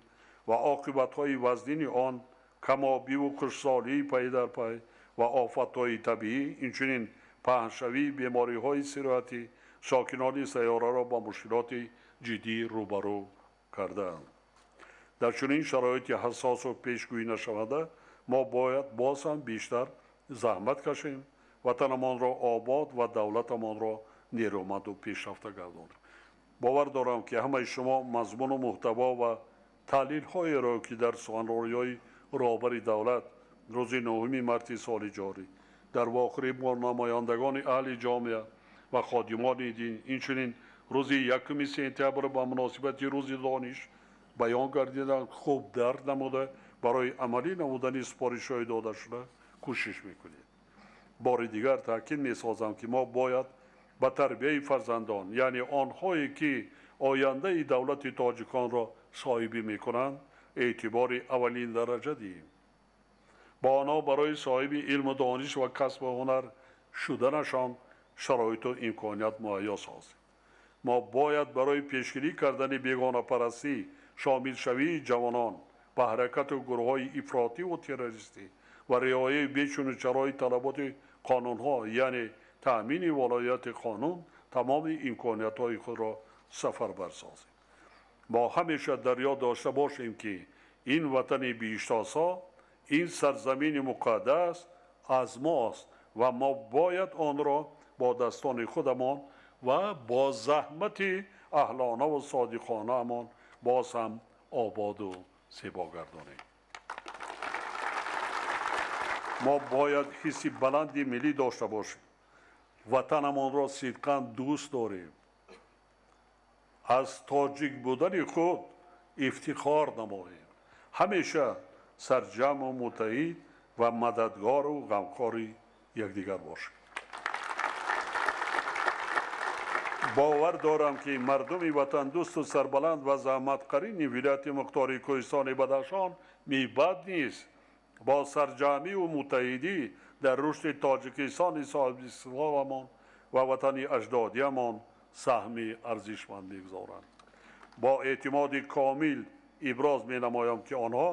ва оқибатҳои вазнини он, камобиву хушксолии пай дар пай ва офатҳои табиӣ, инчунин паҳншавии бемориҳои сироятӣ сокинони сайёраро ба мушкилоти ҷиддӣ рӯбарӯ кардаанд. Дар чунин шароити ҳассосу пешгӯӣ нашаванда мо бояд боз ҳам бештар заҳмат кашем, ватанамонро обод ва давлатамонро нерӯманду пешрафта гардонем. Бовар дорам, ки ҳамаи шумо мазмуну муҳтаво ва таҳлилҳоеро, ки дар суханрониҳои роҳбари давлат рӯзи 9 марти соли ҷорӣ дар вохӯрӣ бо намояндагони аҳли ҷомеа ва ходимони дин, инчунин рӯзи 1 сентябр ба муносибати рӯзи дониш баён гардиданд, хуб дарк намуда барои амалӣ намудани супоришҳои додашуда кӯшиш мекунед. Бори дигар таъкид месозам, ки мо бояд ба тарбияи фарзандон, яъне онҳое ки ояндаи давлати тоҷиконро соҳибӣ мекунанд, эътибори аввалин дараҷа диҳем. Ба онҳо барои соҳиби илму дониш ва касбу ҳунар шуданашон шароиту имконият муҳайё созем. Мо бояд барои пешгирӣ кардани бегонапарастӣ, шомилшавии ҷавонон ба ҳаракату гурӯҳҳои ифротиву террористӣ ва риояи бечуну чарои талаботи қонунҳо, яъне таъмини волоияти қонун, тамоми имкониятҳои худро сафарбар созем. Мо ҳамеша дар ёд дошта бошем, ки ин ватани биҳиштосо, ин сарзамини муқаддас аз мост ва мо бояд онро бо дастони худамон ва бо заҳмати аҳлонаву содиқонаамон боз ҳам ободу зебо гардонем. Мо бояд ҳисси баланди миллӣ дошта бошем, ватанамонро сидқан дӯст дорем, аз тоҷик будани худ ифтихор намоем, ҳамеша сарҷамъу муттаҳид ва мададгору ғамхори якдигар бошем. Бовар дорам, ки мардуми ватандӯсту сарбаланд ва заҳматқарини вилояти мухтори Кӯҳистони Бадахшон мебад низ бо сарҷамъиву муттаҳидӣ дар рушди Тоҷикистони соҳибистиқлоламон ва ватани аҷдодиямон саҳми арзишманд мегузоранд. Бо эътимоди комил иброз менамоям, ки онҳо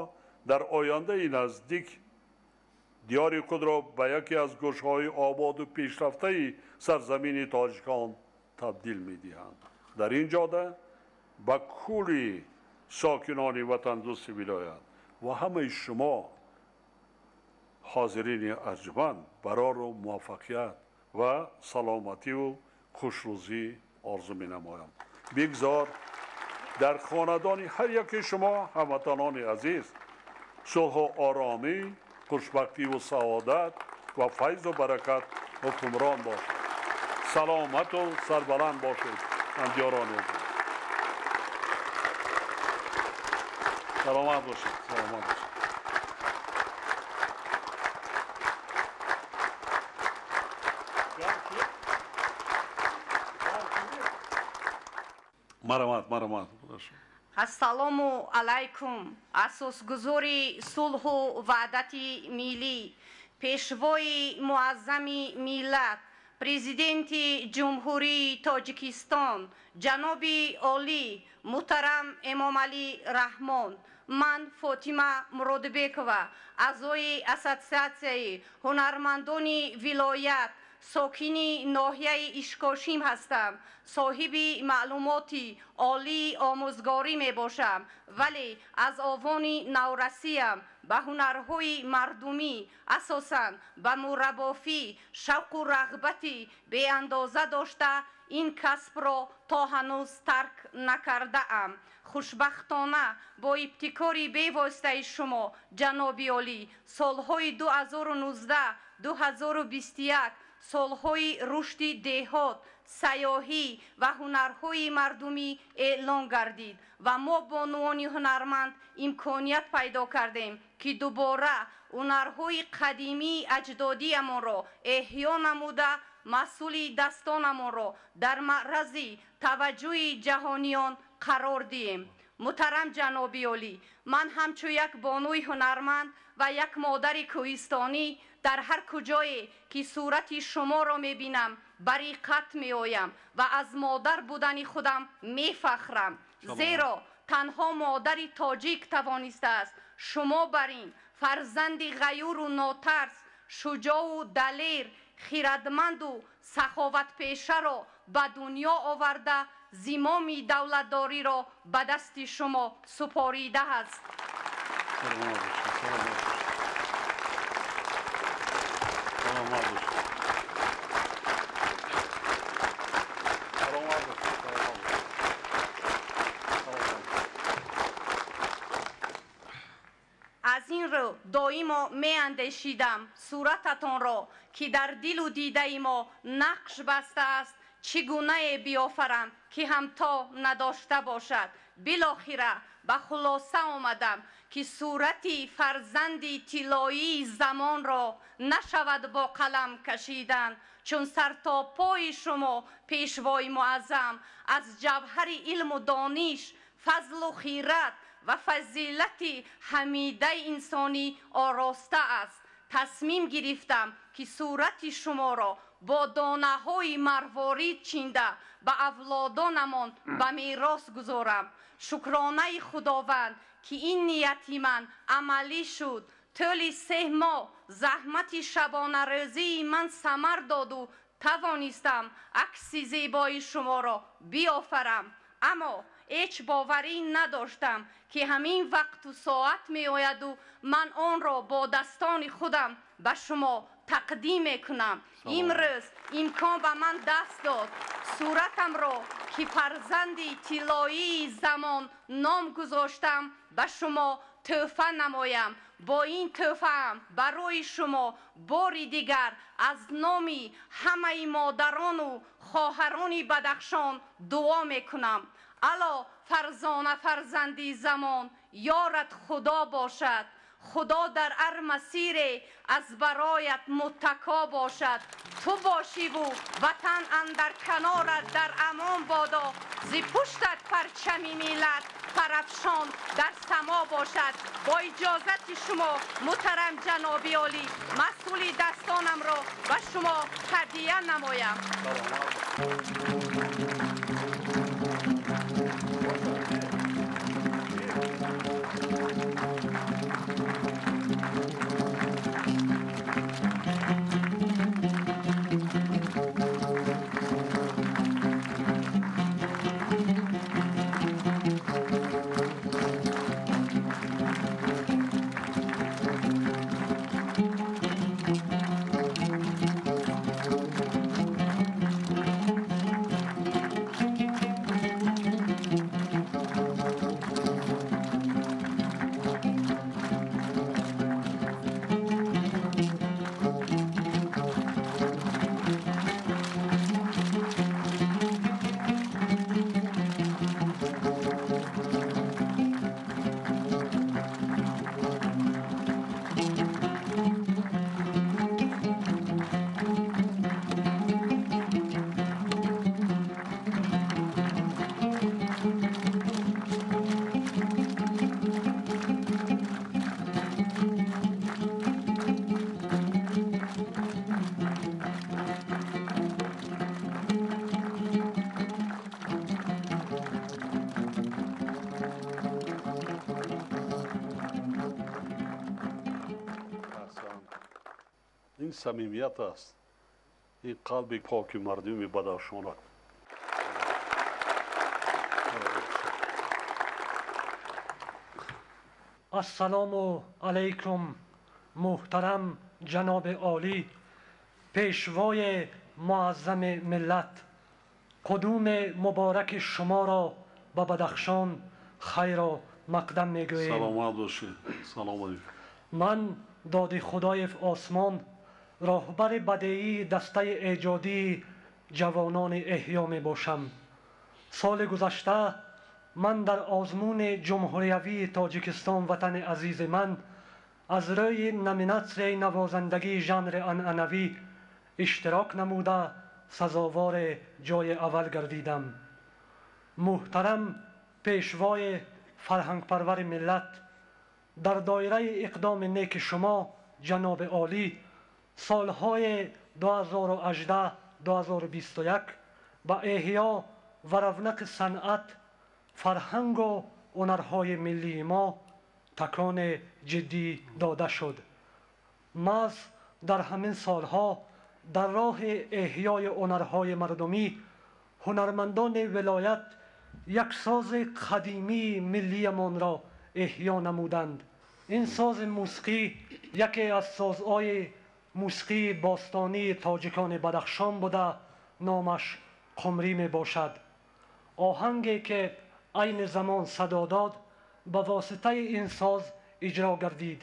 дар ояндаи наздик диёри худро ба яке аз гӯшҳои ободу пешрафтаи сарзамини тоҷикон табдил медиҳанд. Дар ин ҷода ба кулли сокинони ватандӯсти вилоят ва ҳамаи шумо ҳозирини арҷманд барору муваффақият ва саломативу хушрӯзӣ орзу менамоям. Бигзор дар хонадони ҳар яки шумо, ҳамватанони азиз, сулҳу оромӣ, хушбахтиву саодат ва файзу баракат ҳукмрон бошад. Саломату сарбаланд бошед, ҳамдиёрони азиз. Саломат бошед, саломат бошед. Марамат, марамат. Ассалому алайкум. Асосгузори сулҳу ваҳдати миллӣ, пешвои муаззами миллат, Президенти Ҷумҳурии Тоҷикистон, ҷаноби олӣ муҳтарам Эмомалӣ Раҳмон, ман Фотима Муродбекова, аъзои Ассотсиатсияи ҳунармандони вилоят, сокини ноҳияи Ишкошим ҳастам. Соҳиби маълумоти олии омӯзгорӣ мебошам, вале аз овони наврасиям ба ҳунарҳои мардумӣ, асосан ба мурабофӣ шавқу рағбати беандоза дошта, ин касбро то ҳанӯз тарк накардаам. Хушбахтона бо ибтикори бевоситаи шумо, ҷаноби олӣ, солҳои 2019 2021 солҳои рушди деҳот, сайёҳӣ ва ҳунарҳои мардумӣ эълон гардид ва мо бонувони ҳунарманд имконият пайдо кардем, ки дубора ҳунарҳои қадимии аҷдодиямонро эҳё намуда, маҳсули дастонамонро дар маърази таваҷҷӯҳи ҷаҳониён қарор диҳем. Муҳтарам ҷаноби олӣ, ман ҳамчун як бонуи ҳунарманд ва як модари кӯҳистонӣ дар ҳар куҷое ки сурати шуморо мебинам, бариқат меоям ва аз модар будани худам мефахрам, зеро танҳо модари тоҷик тавонистааст шумо бар ин фарзанди ғаюру нотарс, шуҷоу далер, хирадманду саховатпешаро ба дунё оварда, зимоми давлатдориро ба дасти шумо супоридааст. Аз ин рӯ доимо меандешидам сурататонро, ки дар дилу дидаи мо нақш бастааст, чӣ гунае биёфарам, ки ҳамто надошта бошад. Билохира ба хулоса омадам, ки сурати фарзанди тиллоии замонро нашавад бо қалам кашидан, чун сартопои шумо, пешвои муаззам, аз ҷавҳари илму дониш, фазлу хират ва фазилати ҳамидаи инсонӣ ороста аст. Тасмим гирифтам, ки сурати шуморо бо донаҳои марворид чинда ба авлодонамон ба мерос гузорам. Шукронаи Худованд, ки ин нияти ман амалӣ шуд. Тӯли 3 моҳ заҳмати шабонарӯзии ман самар доду тавонистам акси зебои шуморо биёфарам. Аммо ҳеҷ боварӣ надоштам, ки ҳамин вақту соат меояду ман онро бо дастони худам ба шумо тақдим мекунам. Имрӯз имкон ба ман даст дод, суратамро, ки фарзанди тиллоии замон ном гузоштам, ба шумо тӯҳфа намоям. Бо ин тӯҳфаам барои шумо бори дигар аз номи ҳамаи модарону хоҳарони Бадахшон дуо мекунам. Ало фарзона, фарзанди замон, ёрат Худо бошад. Худо дар ҳар масире аз бароят муттако бошад. Ту бошиву ватан андар канорат дар амон бодо. Зи пуштат парчами миллат парафшон дар само бошад. Бо иҷозати шумо, муҳтарам ҷаноби олӣ, маҳсули дастонамро ба шумо ҳадия намоям. Ин самимият аст, ин қалби поки мардуми Бадахшон. Ассалому алайкум, муҳтарам ҷаноби олӣ, пешвои муаззами миллат. Қудуми мубораки шуморо ба Бадахшон хайру мақдам мегӯем. Саломат бошед, салом алейкум. Ман Доди Худоев Осмон, роҳбари бадеии дастаи эҷодии ҷавонони Эҳё мебошам. Соли гузашта ман дар озмуни ҷумҳуриявии Тоҷикистон «Ватани азизи ман» аз рӯи номинатсияи навозандагии жанри анъанавӣ иштирок намуда, сазовори ҷои аввал гардидам. Муҳтарам пешвои фарҳангпарвари миллат, дар доираи иқдоми неки шумо, ҷаноби олӣ, солҳои 2018-2021 ба эҳё ва равнақи санъат, фарҳангу ҳунарҳои миллии мо такони ҷиддӣ дода шуд. Маҳз дар ҳамин солҳо дар роҳи эҳёи ҳунарҳои мардумӣ ҳунармандони вилоят як сози қадимии миллиямонро эҳё намуданд. Ин сози мусиқӣ яке аз созҳои мусиқии бостонии тоҷикони Бадахшон буда, номаш қумрӣ мебошад. Оҳанге, ки айни замон садо дод, ба воситаи ин соз иҷро гардид.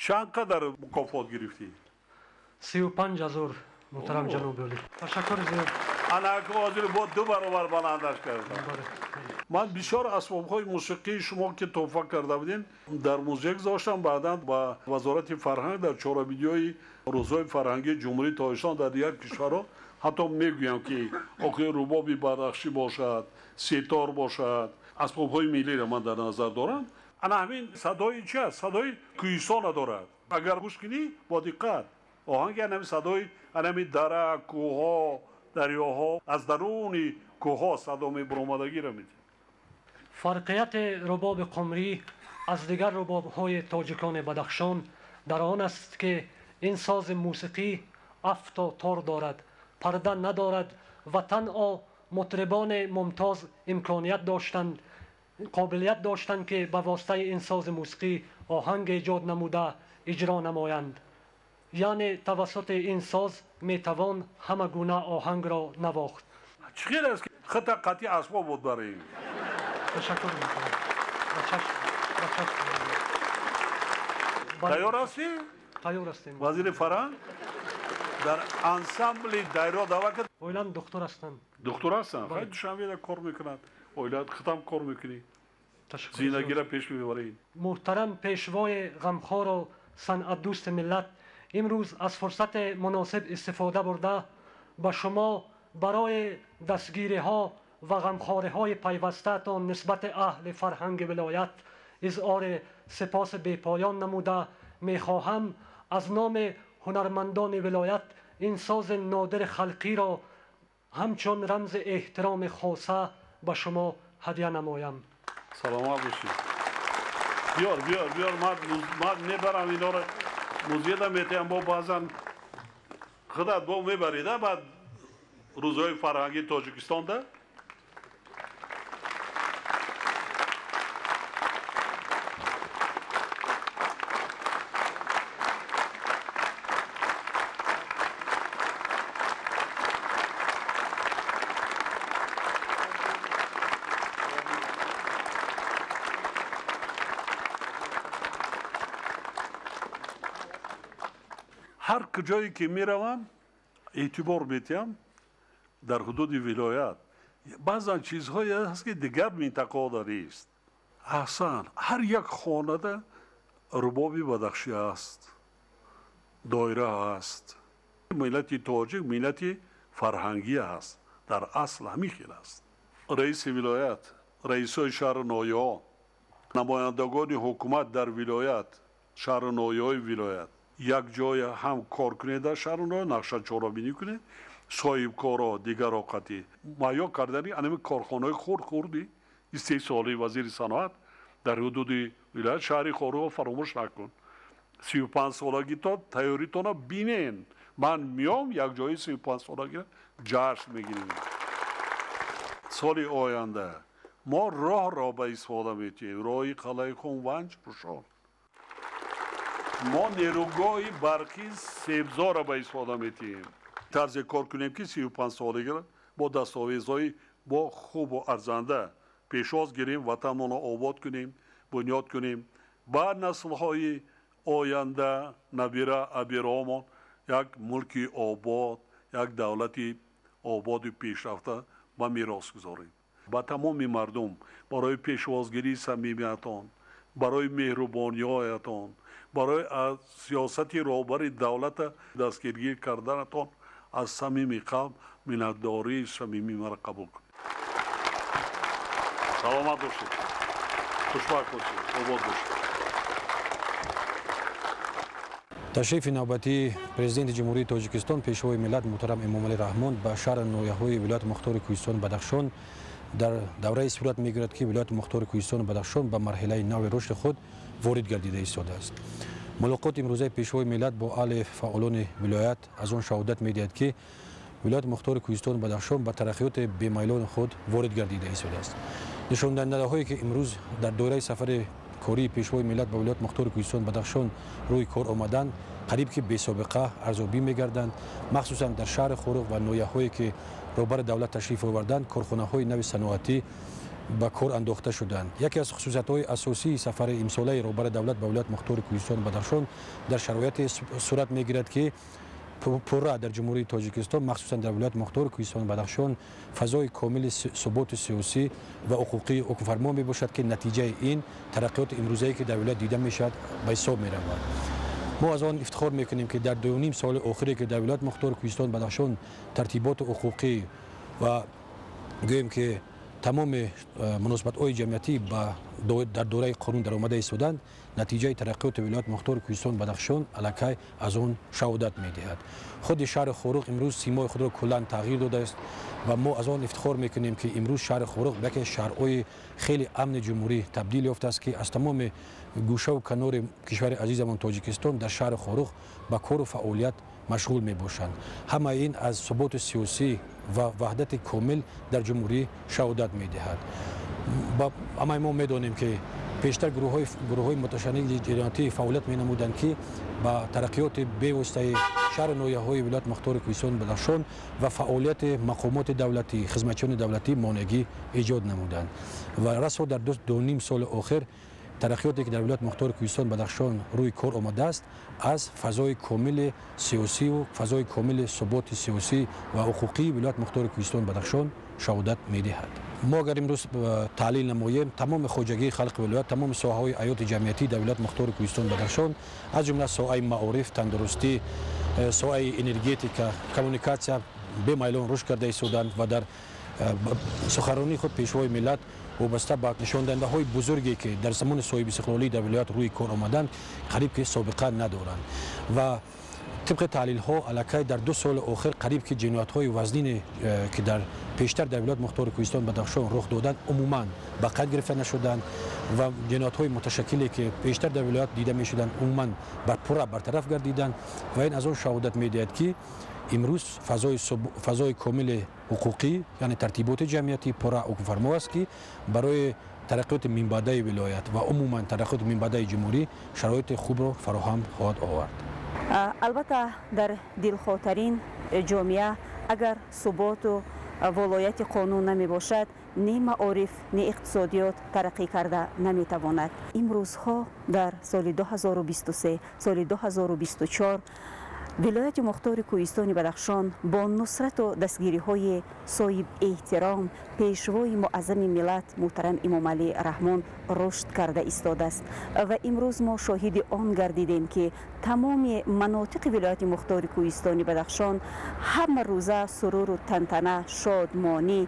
Чанд қадар мукофот гирифтӣ? 35,000 муҳтарам ҷаноби олӣ. Ташаккури зиёд. Ана ҳозир бо 2 баробар баландаш кардам. Ман бисёр асбобҳои мусиқии шумо ки туҳфа карда будем дар музей гузоштам, баъдан ба Вазорати фарҳанг дар чорабиниҳои рӯзҳои фарҳангии Ҷумҳурии Тоҷикистон дар дигар кишварҳо ҳатто мегӯям ки охир рубоби бадахшӣ бошад, сетор бошад, асбобҳои миллиро ман дар назар дорам. Ана ҳамин садои чи аст? Садои кӯҳистона дорад. Агар гӯш кунӣ бо диққат, оҳанги анами садои анами дара, кӯҳҳо, дарёҳо, аз даруни кӯҳҳо садо мебуромадагиро медиҳад. Фарқияти рубоби қумрӣ аз дигар рубобҳои тоҷикони Бадахшон дар он аст, ки ин сози мусиқӣ афту тор дорад, парда надорад ва танҳо мутрибони мумтоз имконият доштанд, қобилият доштанд, ки ба воситаи ин сози мусиқӣ оҳанг эҷод намуда иҷро намоянд. Яъне тавассути ин соз метавон ҳама гуна оҳангро навохт. Чӣ хел аст ки хата қатъи асбоб буд барои ин? Ташаккур мекунам. Ба чашм, ба чашм. Тайёр ҳастӣ? Тайёр ҳастем. Вазири фарҳанг дар ансамбли дайро даъва кард. Оилам духтур ҳастанд. Духтур ҳастанд? Хай Душанбеда кор мекунад. Оилат худам кор мекунӣ. Зиндагиро пеш мебарӣ. Муҳтарам пешвои ғамхору санъатдӯсти миллат, имрӯз аз фурсати муносиб истифода бурда ба шумо барои дастгириҳо ва ғамхориҳои пайвастаатон нисбати аҳли фарҳанги вилоят изҳори сипоси бепоён намуда мехоҳам аз номи ҳунармандони вилоят ин сози нодири халқиро ҳамчун рамзи эҳтироми хоса ба шумо ҳадя намоям. Саломат бошед. Биёр, биёр, биёр, ман мебарам инора музейда метиҳам, бо баъзан худат бо мебарида баъд рӯзҳои фарҳангии Тоҷикистонда. Ҳар куҷое ки меравам эътибор метиҳам дар ҳудуди вилоят баъзан чизҳое ҳаст ки дигар минтақаҳо нест. Аҳсан, ҳар як хонада рубоби бадахшӣ аст, доира аст. Миллати тоҷик миллати фарҳангӣ аст, дар асл ҳамин хел аст. Раиси вилоят, раисҳои шаҳру ноҳияҳо, намояндагони ҳукумат дар вилоят, шаҳру ноҳияҳои вилоят як ҷоя ҳам кор кунед дар шаҳру ноҳия, нақша чорабинӣ кунед, соҳибкоро дигаро қатъӣ муҳайё кардани анами корхонаҳои хурд-хурди истеҳсолии вазири саноат дар ҳудуди вилоят шаҳри Хоруғро фаромӯш накун. 35-солагито тайёритона бинен. Ман миём як ҷои 35-солагиро ҷашн мегирем. Соли оянда мо роҳро ба истифода метиҳем, роҳи қалъаи Хунванҷ Рушон. Мо нерӯгоҳи барқи Себзорро ба истифода метиҳем. Тарзе кор кунем ки 35-солагиро бо дастовезҳои бо хубу арзанда пешвоз гирем, ватанмонро обод кунем, бунёд кунем. Ба наслҳои оянда, набира абиромон як мулки обод, як давлати ободу пешрафта ба мерос гузорем. Ба тамоми мардум барои пешвозгирии самимиятон, барои меҳрубониҳоятон, барои аз сиёсати роҳбари давлата дастгирӣ карданатон аз самими қалб миннатдории самимии маро қабул кунед. Саломат бошед, хушбахт бошед, обод бошед. Ташрифи навбатии президенти Ҷумҳурии Тоҷикистон, пешвои миллат муҳтарам Эмомалӣ Раҳмон ба шаҳру ноҳияҳои вилояти мухтори Кӯҳистони Бадахшон дар давраи сурат мегирад, ки вилояти мухтори Кӯҳистони Бадахшон ба марҳилаи нави рушди худ ворид гардида истодааст. Мулоқоти имрӯзаи пешвои миллат бо аҳли фаъолони вилоят аз он шаҳодат медиҳад, ки вилояти мухтори Кӯҳистони Бадахшон ба тараққиёти бемайлони худ ворид гардида истодааст. Нишондиҳандаҳое ки имрӯз дар доираи сафари кории пешвои миллат ба вилояти мухтори Кӯҳистони Бадахшон рӯи кор омаданд, қариб ки бесобиқа арзёбӣ мегарданд. Махсусан дар шаҳри Хоруғ ва ноҳияҳое ки роҳбари давлат ташриф оварданд, корхонаҳои нави саноатӣ ба кор андохта шуданд. Яке аз хусусиятҳои асосии сафари имсолаи роҳбари давлат ба вилояти мухтори Кӯҳистони Бадахшон дар шароите сурат мегирад, ки пурра дар Ҷумҳурии Тоҷикистон, махсусан дар вилояти мухтори Кӯҳистони Бадахшон, фазои комили суботи сиёсӣ ва ҳуқуқӣ ҳукмфармо мебошад, ки натиҷаи ин тараққиёти имрӯзае, ки дар вилоят дида мешавад, ба ҳисоб меравад. Мо аз он ифтихор мекунем, ки дар 2,5 соли охире, ки дар вилояти мухтори Кӯҳистони Бадахшон тартиботи ҳуқуқӣ ва гӯем, ки тамоми муносибатҳои ҷамъиятӣ дар доираи қонун даромада истоданд, натиҷаи тараққиёти вилояти мухтори Кӯҳистони Бадахшон аллакай аз он шаҳодат медиҳад. Худи шаҳри Хоруғ имрӯз симои худро куллан тағйир додааст ва мо аз он ифтихор мекунем, ки имрӯз шаҳри Хоруғ ба яке аз шаҳрҳои хеле амни ҷумҳурӣ табдил ёфтааст, ки аз тамоми гӯшаву канори кишвари азизамон Тоҷикистон дар шаҳри Хоруғ ба кору фаъолият машғул мебошанд. Ҳамаи ин аз суботи сиёсӣ ва ваҳдати комил дар ҷумҳурӣ шаҳодат медиҳад. Ҳамаи мо медонем, ки пештар гурӯҳҳои муташанниҷи ҷиноятӣ фаъолият менамуданд, ки ба тараққиёти бевоситаи шаҳру ноҳияҳои вилояти мухтори Кӯҳистони Бадахшон ва фаъолияти мақомоти давлатӣ, хизматчиёни давлатӣ монеагӣ эҷод намуданд. Ва расо дар 2,5 соли охир тараққиёте, ки дар вилояти мухтори Кӯҳистони Бадахшон рӯи кор омадааст, аз фазои комили сиёсиву фазои комили суботи сиёсӣ ва ҳуқуқии вилояти мухтори Кӯҳистони Бадахшон шаҳодат медиҳад. Мо агар имрӯз таҳлил намоем, тамоми хоҷагии халқи вилоят, тамоми соҳаҳои ҳаёти ҷамъиятӣ дар вилояти мухтори Кӯҳистони Бадахшон, аз ҷумла соҳаи маориф, тандурустӣ, соҳаи энергетика, коммуникатсия бемайлон рушд карда истоданд ва дар суханронии худ Пешвои миллат вобаста ба нишондиҳандаҳои бузурге, ки дар замони соҳибистиқлолӣ дар вилоят рӯи кор омаданд, қариб ки собиқа надоранд. Ва тибқи таҳлилҳо аллакай дар 2 соли охир қариб ки ҷиноятҳои вазнине, ки дар пештар дар вилояти мухтори Кӯҳистони Бадахшон рух доданд, умуман ба қайд гирифта нашуданд ва ҷиноятҳои муташаккиле, ки пештар дар вилоят дида мешуданд, умуман пурра бартараф гардиданд. Ва ин аз он шаҳодат медиҳад, ки имрӯз фазои комили ҳуқуқӣ, яъне тартиботи ҷамъиятӣ пурра ҳукмфармо аст, ки барои тараққиёти минбаъдаи вилоят ва умуман тараққиёти минбаъдаи ҷумҳурӣ шароити хубро фароҳам хоҳад овард. Албатта, дар дилхоҳтарин ҷомеа агар суботу волояти қонун намебошад, ни маориф, ни иқтисодиёт тараққӣ карда наметавонад. Имрӯзҳо дар соли 2023, соли 2024 вилояти мухтори Кӯҳистони Бадахшон бо нусрату дастгириҳои соҳиб эҳтиром Пешвои муаззами миллат муҳтарам Эмомалӣ Раҳмон рушд карда истодааст. Ва имрӯз мо шоҳиди он гардидем, ки тамоми манотиқи вилояти мухтори Кӯҳистони Бадахшон ҳама рӯза суруру тантана, шодмонӣ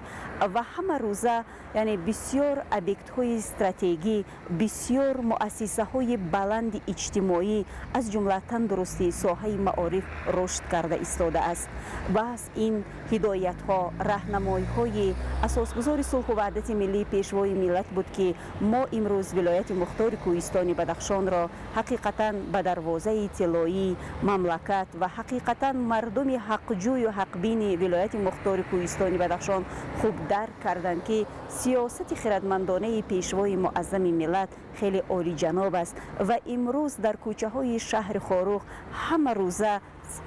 ва ҳама рӯза, яъне бисёр объектҳои стратегӣ, бисёр муассисаҳои баланди иҷтимоӣ, аз ҷумла тандурустӣ, соҳаи маориф рушд карда истодааст. Баҳс ин ҳидоятҳо, раҳнамоиҳои асосгузори сулҳу ваҳдати миллӣ, Пешвои миллат буд, ки мо имрӯз вилояти мухтори Кӯҳистони Бадахшонро ҳақиқатан ба дарвозаи тиллоии мамлакат ва ҳақиқатан мардуми ҳақҷӯю ҳақбини вилояти мухтори Кӯҳистони Бадахшон хуб дарк карданд, ки сиёсати хирадмандонаи Пешвои муаззами миллат хеле олиҷаноб аст. Ва имрӯз дар кӯчаҳои шаҳри Хоруғ ҳама рӯза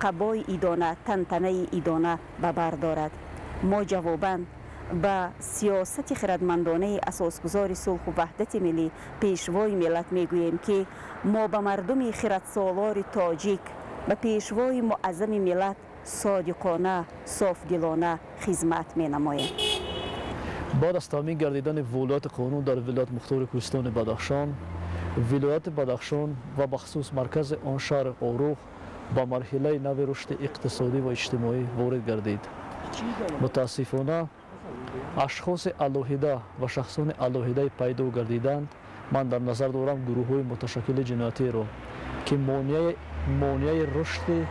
қабои идона, тантанаи идона ба бар дорад. Мо ҷавобан ба сиёсати хирадмандонаи асосгузори сулҳу ваҳдати миллӣ, Пешвои миллат мегӯем, ки мо ба мардуми хиратсолори тоҷик, ба Пешвои муаззами миллат содиқона, софдилона хизмат менамоем. Баъд аз таъмин гардидани волояти қонун дар вилояти мухтори Кӯҳистони Бадахшон, вилояти Бадахшон ва бахусус маркази он шаҳри Хоруғ ба марҳилаи нави рушди иқтисодӣ ва иҷтимоӣ ворид гардид. Мутаассифона, ашхоси алоҳида ва шахсони алоҳидаи пайдо гардиданд, ман дар назар дорам гурӯҳҳои муташаккили ҷиноятиро, ки монеаи рушди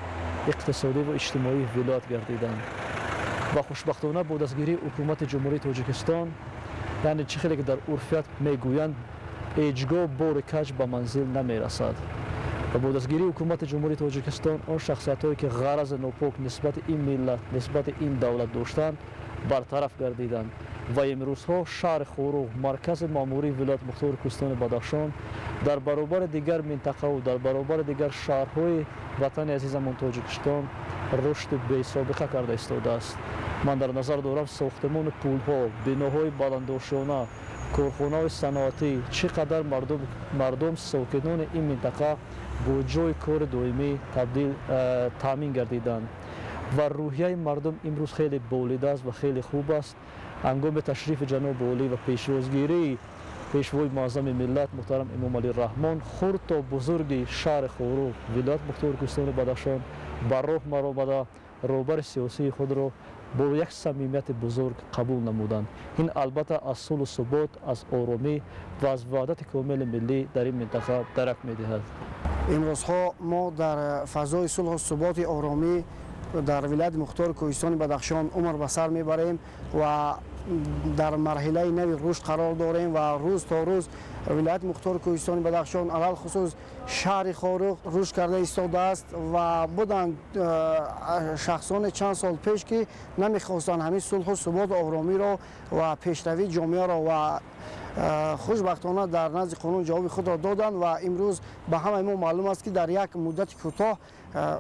иқтисодӣ ва иҷтимоии вилоят гардиданд. Ва хушбахтона бо дастгирии ҳукумати Ҷумҳурии Тоҷикистон, яъне чӣ хеле ки дар урфият мегӯянд, ҳеҷ гоҳ бори каҷ ба манзил намерасад. Ва бо дастгирии ҳукумати Ҷумҳурии Тоҷикистон он шахсиятҳое, ки ғарази нопок нисбати ин миллат, нисбати ин давлат доштанд, бартараф гардиданд. Ва имрӯзҳо шаҳри Хоруғ, маркази маъмурии вилояти мухтори Кӯҳистони Бадахшон, дар баробари дигар минтақаву дар баробари дигар шаҳрҳои ватани азизамон Тоҷикистон рушди бесобиқа карда истодааст. Ман дар назар дорам сохтмони пулҳо, биноҳои баландошёна, корхонаҳои саноатӣ, чӣ қадар мардум сокинони ин минтақа бо ҷойи кори доимӣ табдил таъмин гардиданд ва рӯҳияи мардум имрӯз хеле болида аст ва хеле хуб аст. Ҳангоми ташрифи ҷаноби олӣ ва пешвозгирии пешвои муаззами миллат муҳтарам Эмомалӣ Раҳмон хурд то бузурги шаҳри Хоруғ, вилояти мухтори Кӯҳистони Бадахшон ба роҳ маромада роҳбари сиёсии худро бо як самимияти бузург қабул намуданд. Ин албатта аз сулҳу субот, аз оромӣ ва аз ваҳдати комили миллӣ дар ин минтақа дарак медиҳад. Имрӯзҳо мо дар фазои сулҳу суботи оромӣ дар вилояти мухтори Кӯҳистони Бадахшон умр ба сар мебарем ва дар марҳилаи нави рушд қарор дорем ва рӯз то рӯз вилояти мухтори Кӯҳистони Бадахшон, алалхусус шаҳри Хоруғ рушд карда истодааст ва буданд шахсоне чанд сол пеш, ки намехостанд ҳамин сулҳу суботу оромиро ва пешравии ҷомеаро ва хушбахтона дар назди қонун ҷавоби худро доданд ва имрӯз ба ҳамаи мо маълум аст, ки дар як муддати кӯтоҳ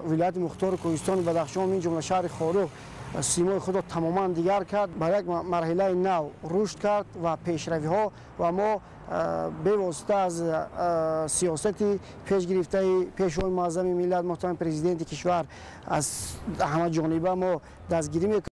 вилояти мухтори Кӯҳистони Бадахшон, мин ҷумла шаҳри Хоруғ, симои худро тамоман дигар кард, ба як марҳилаи нав рушд кард ва пешравиҳо ва мо бевосита аз сиёсати пешгирифтаи пешвои муаззами миллат, муҳтарам президенти кишвар, аз ҳамаҷониба мо дастгирӣ мекунем.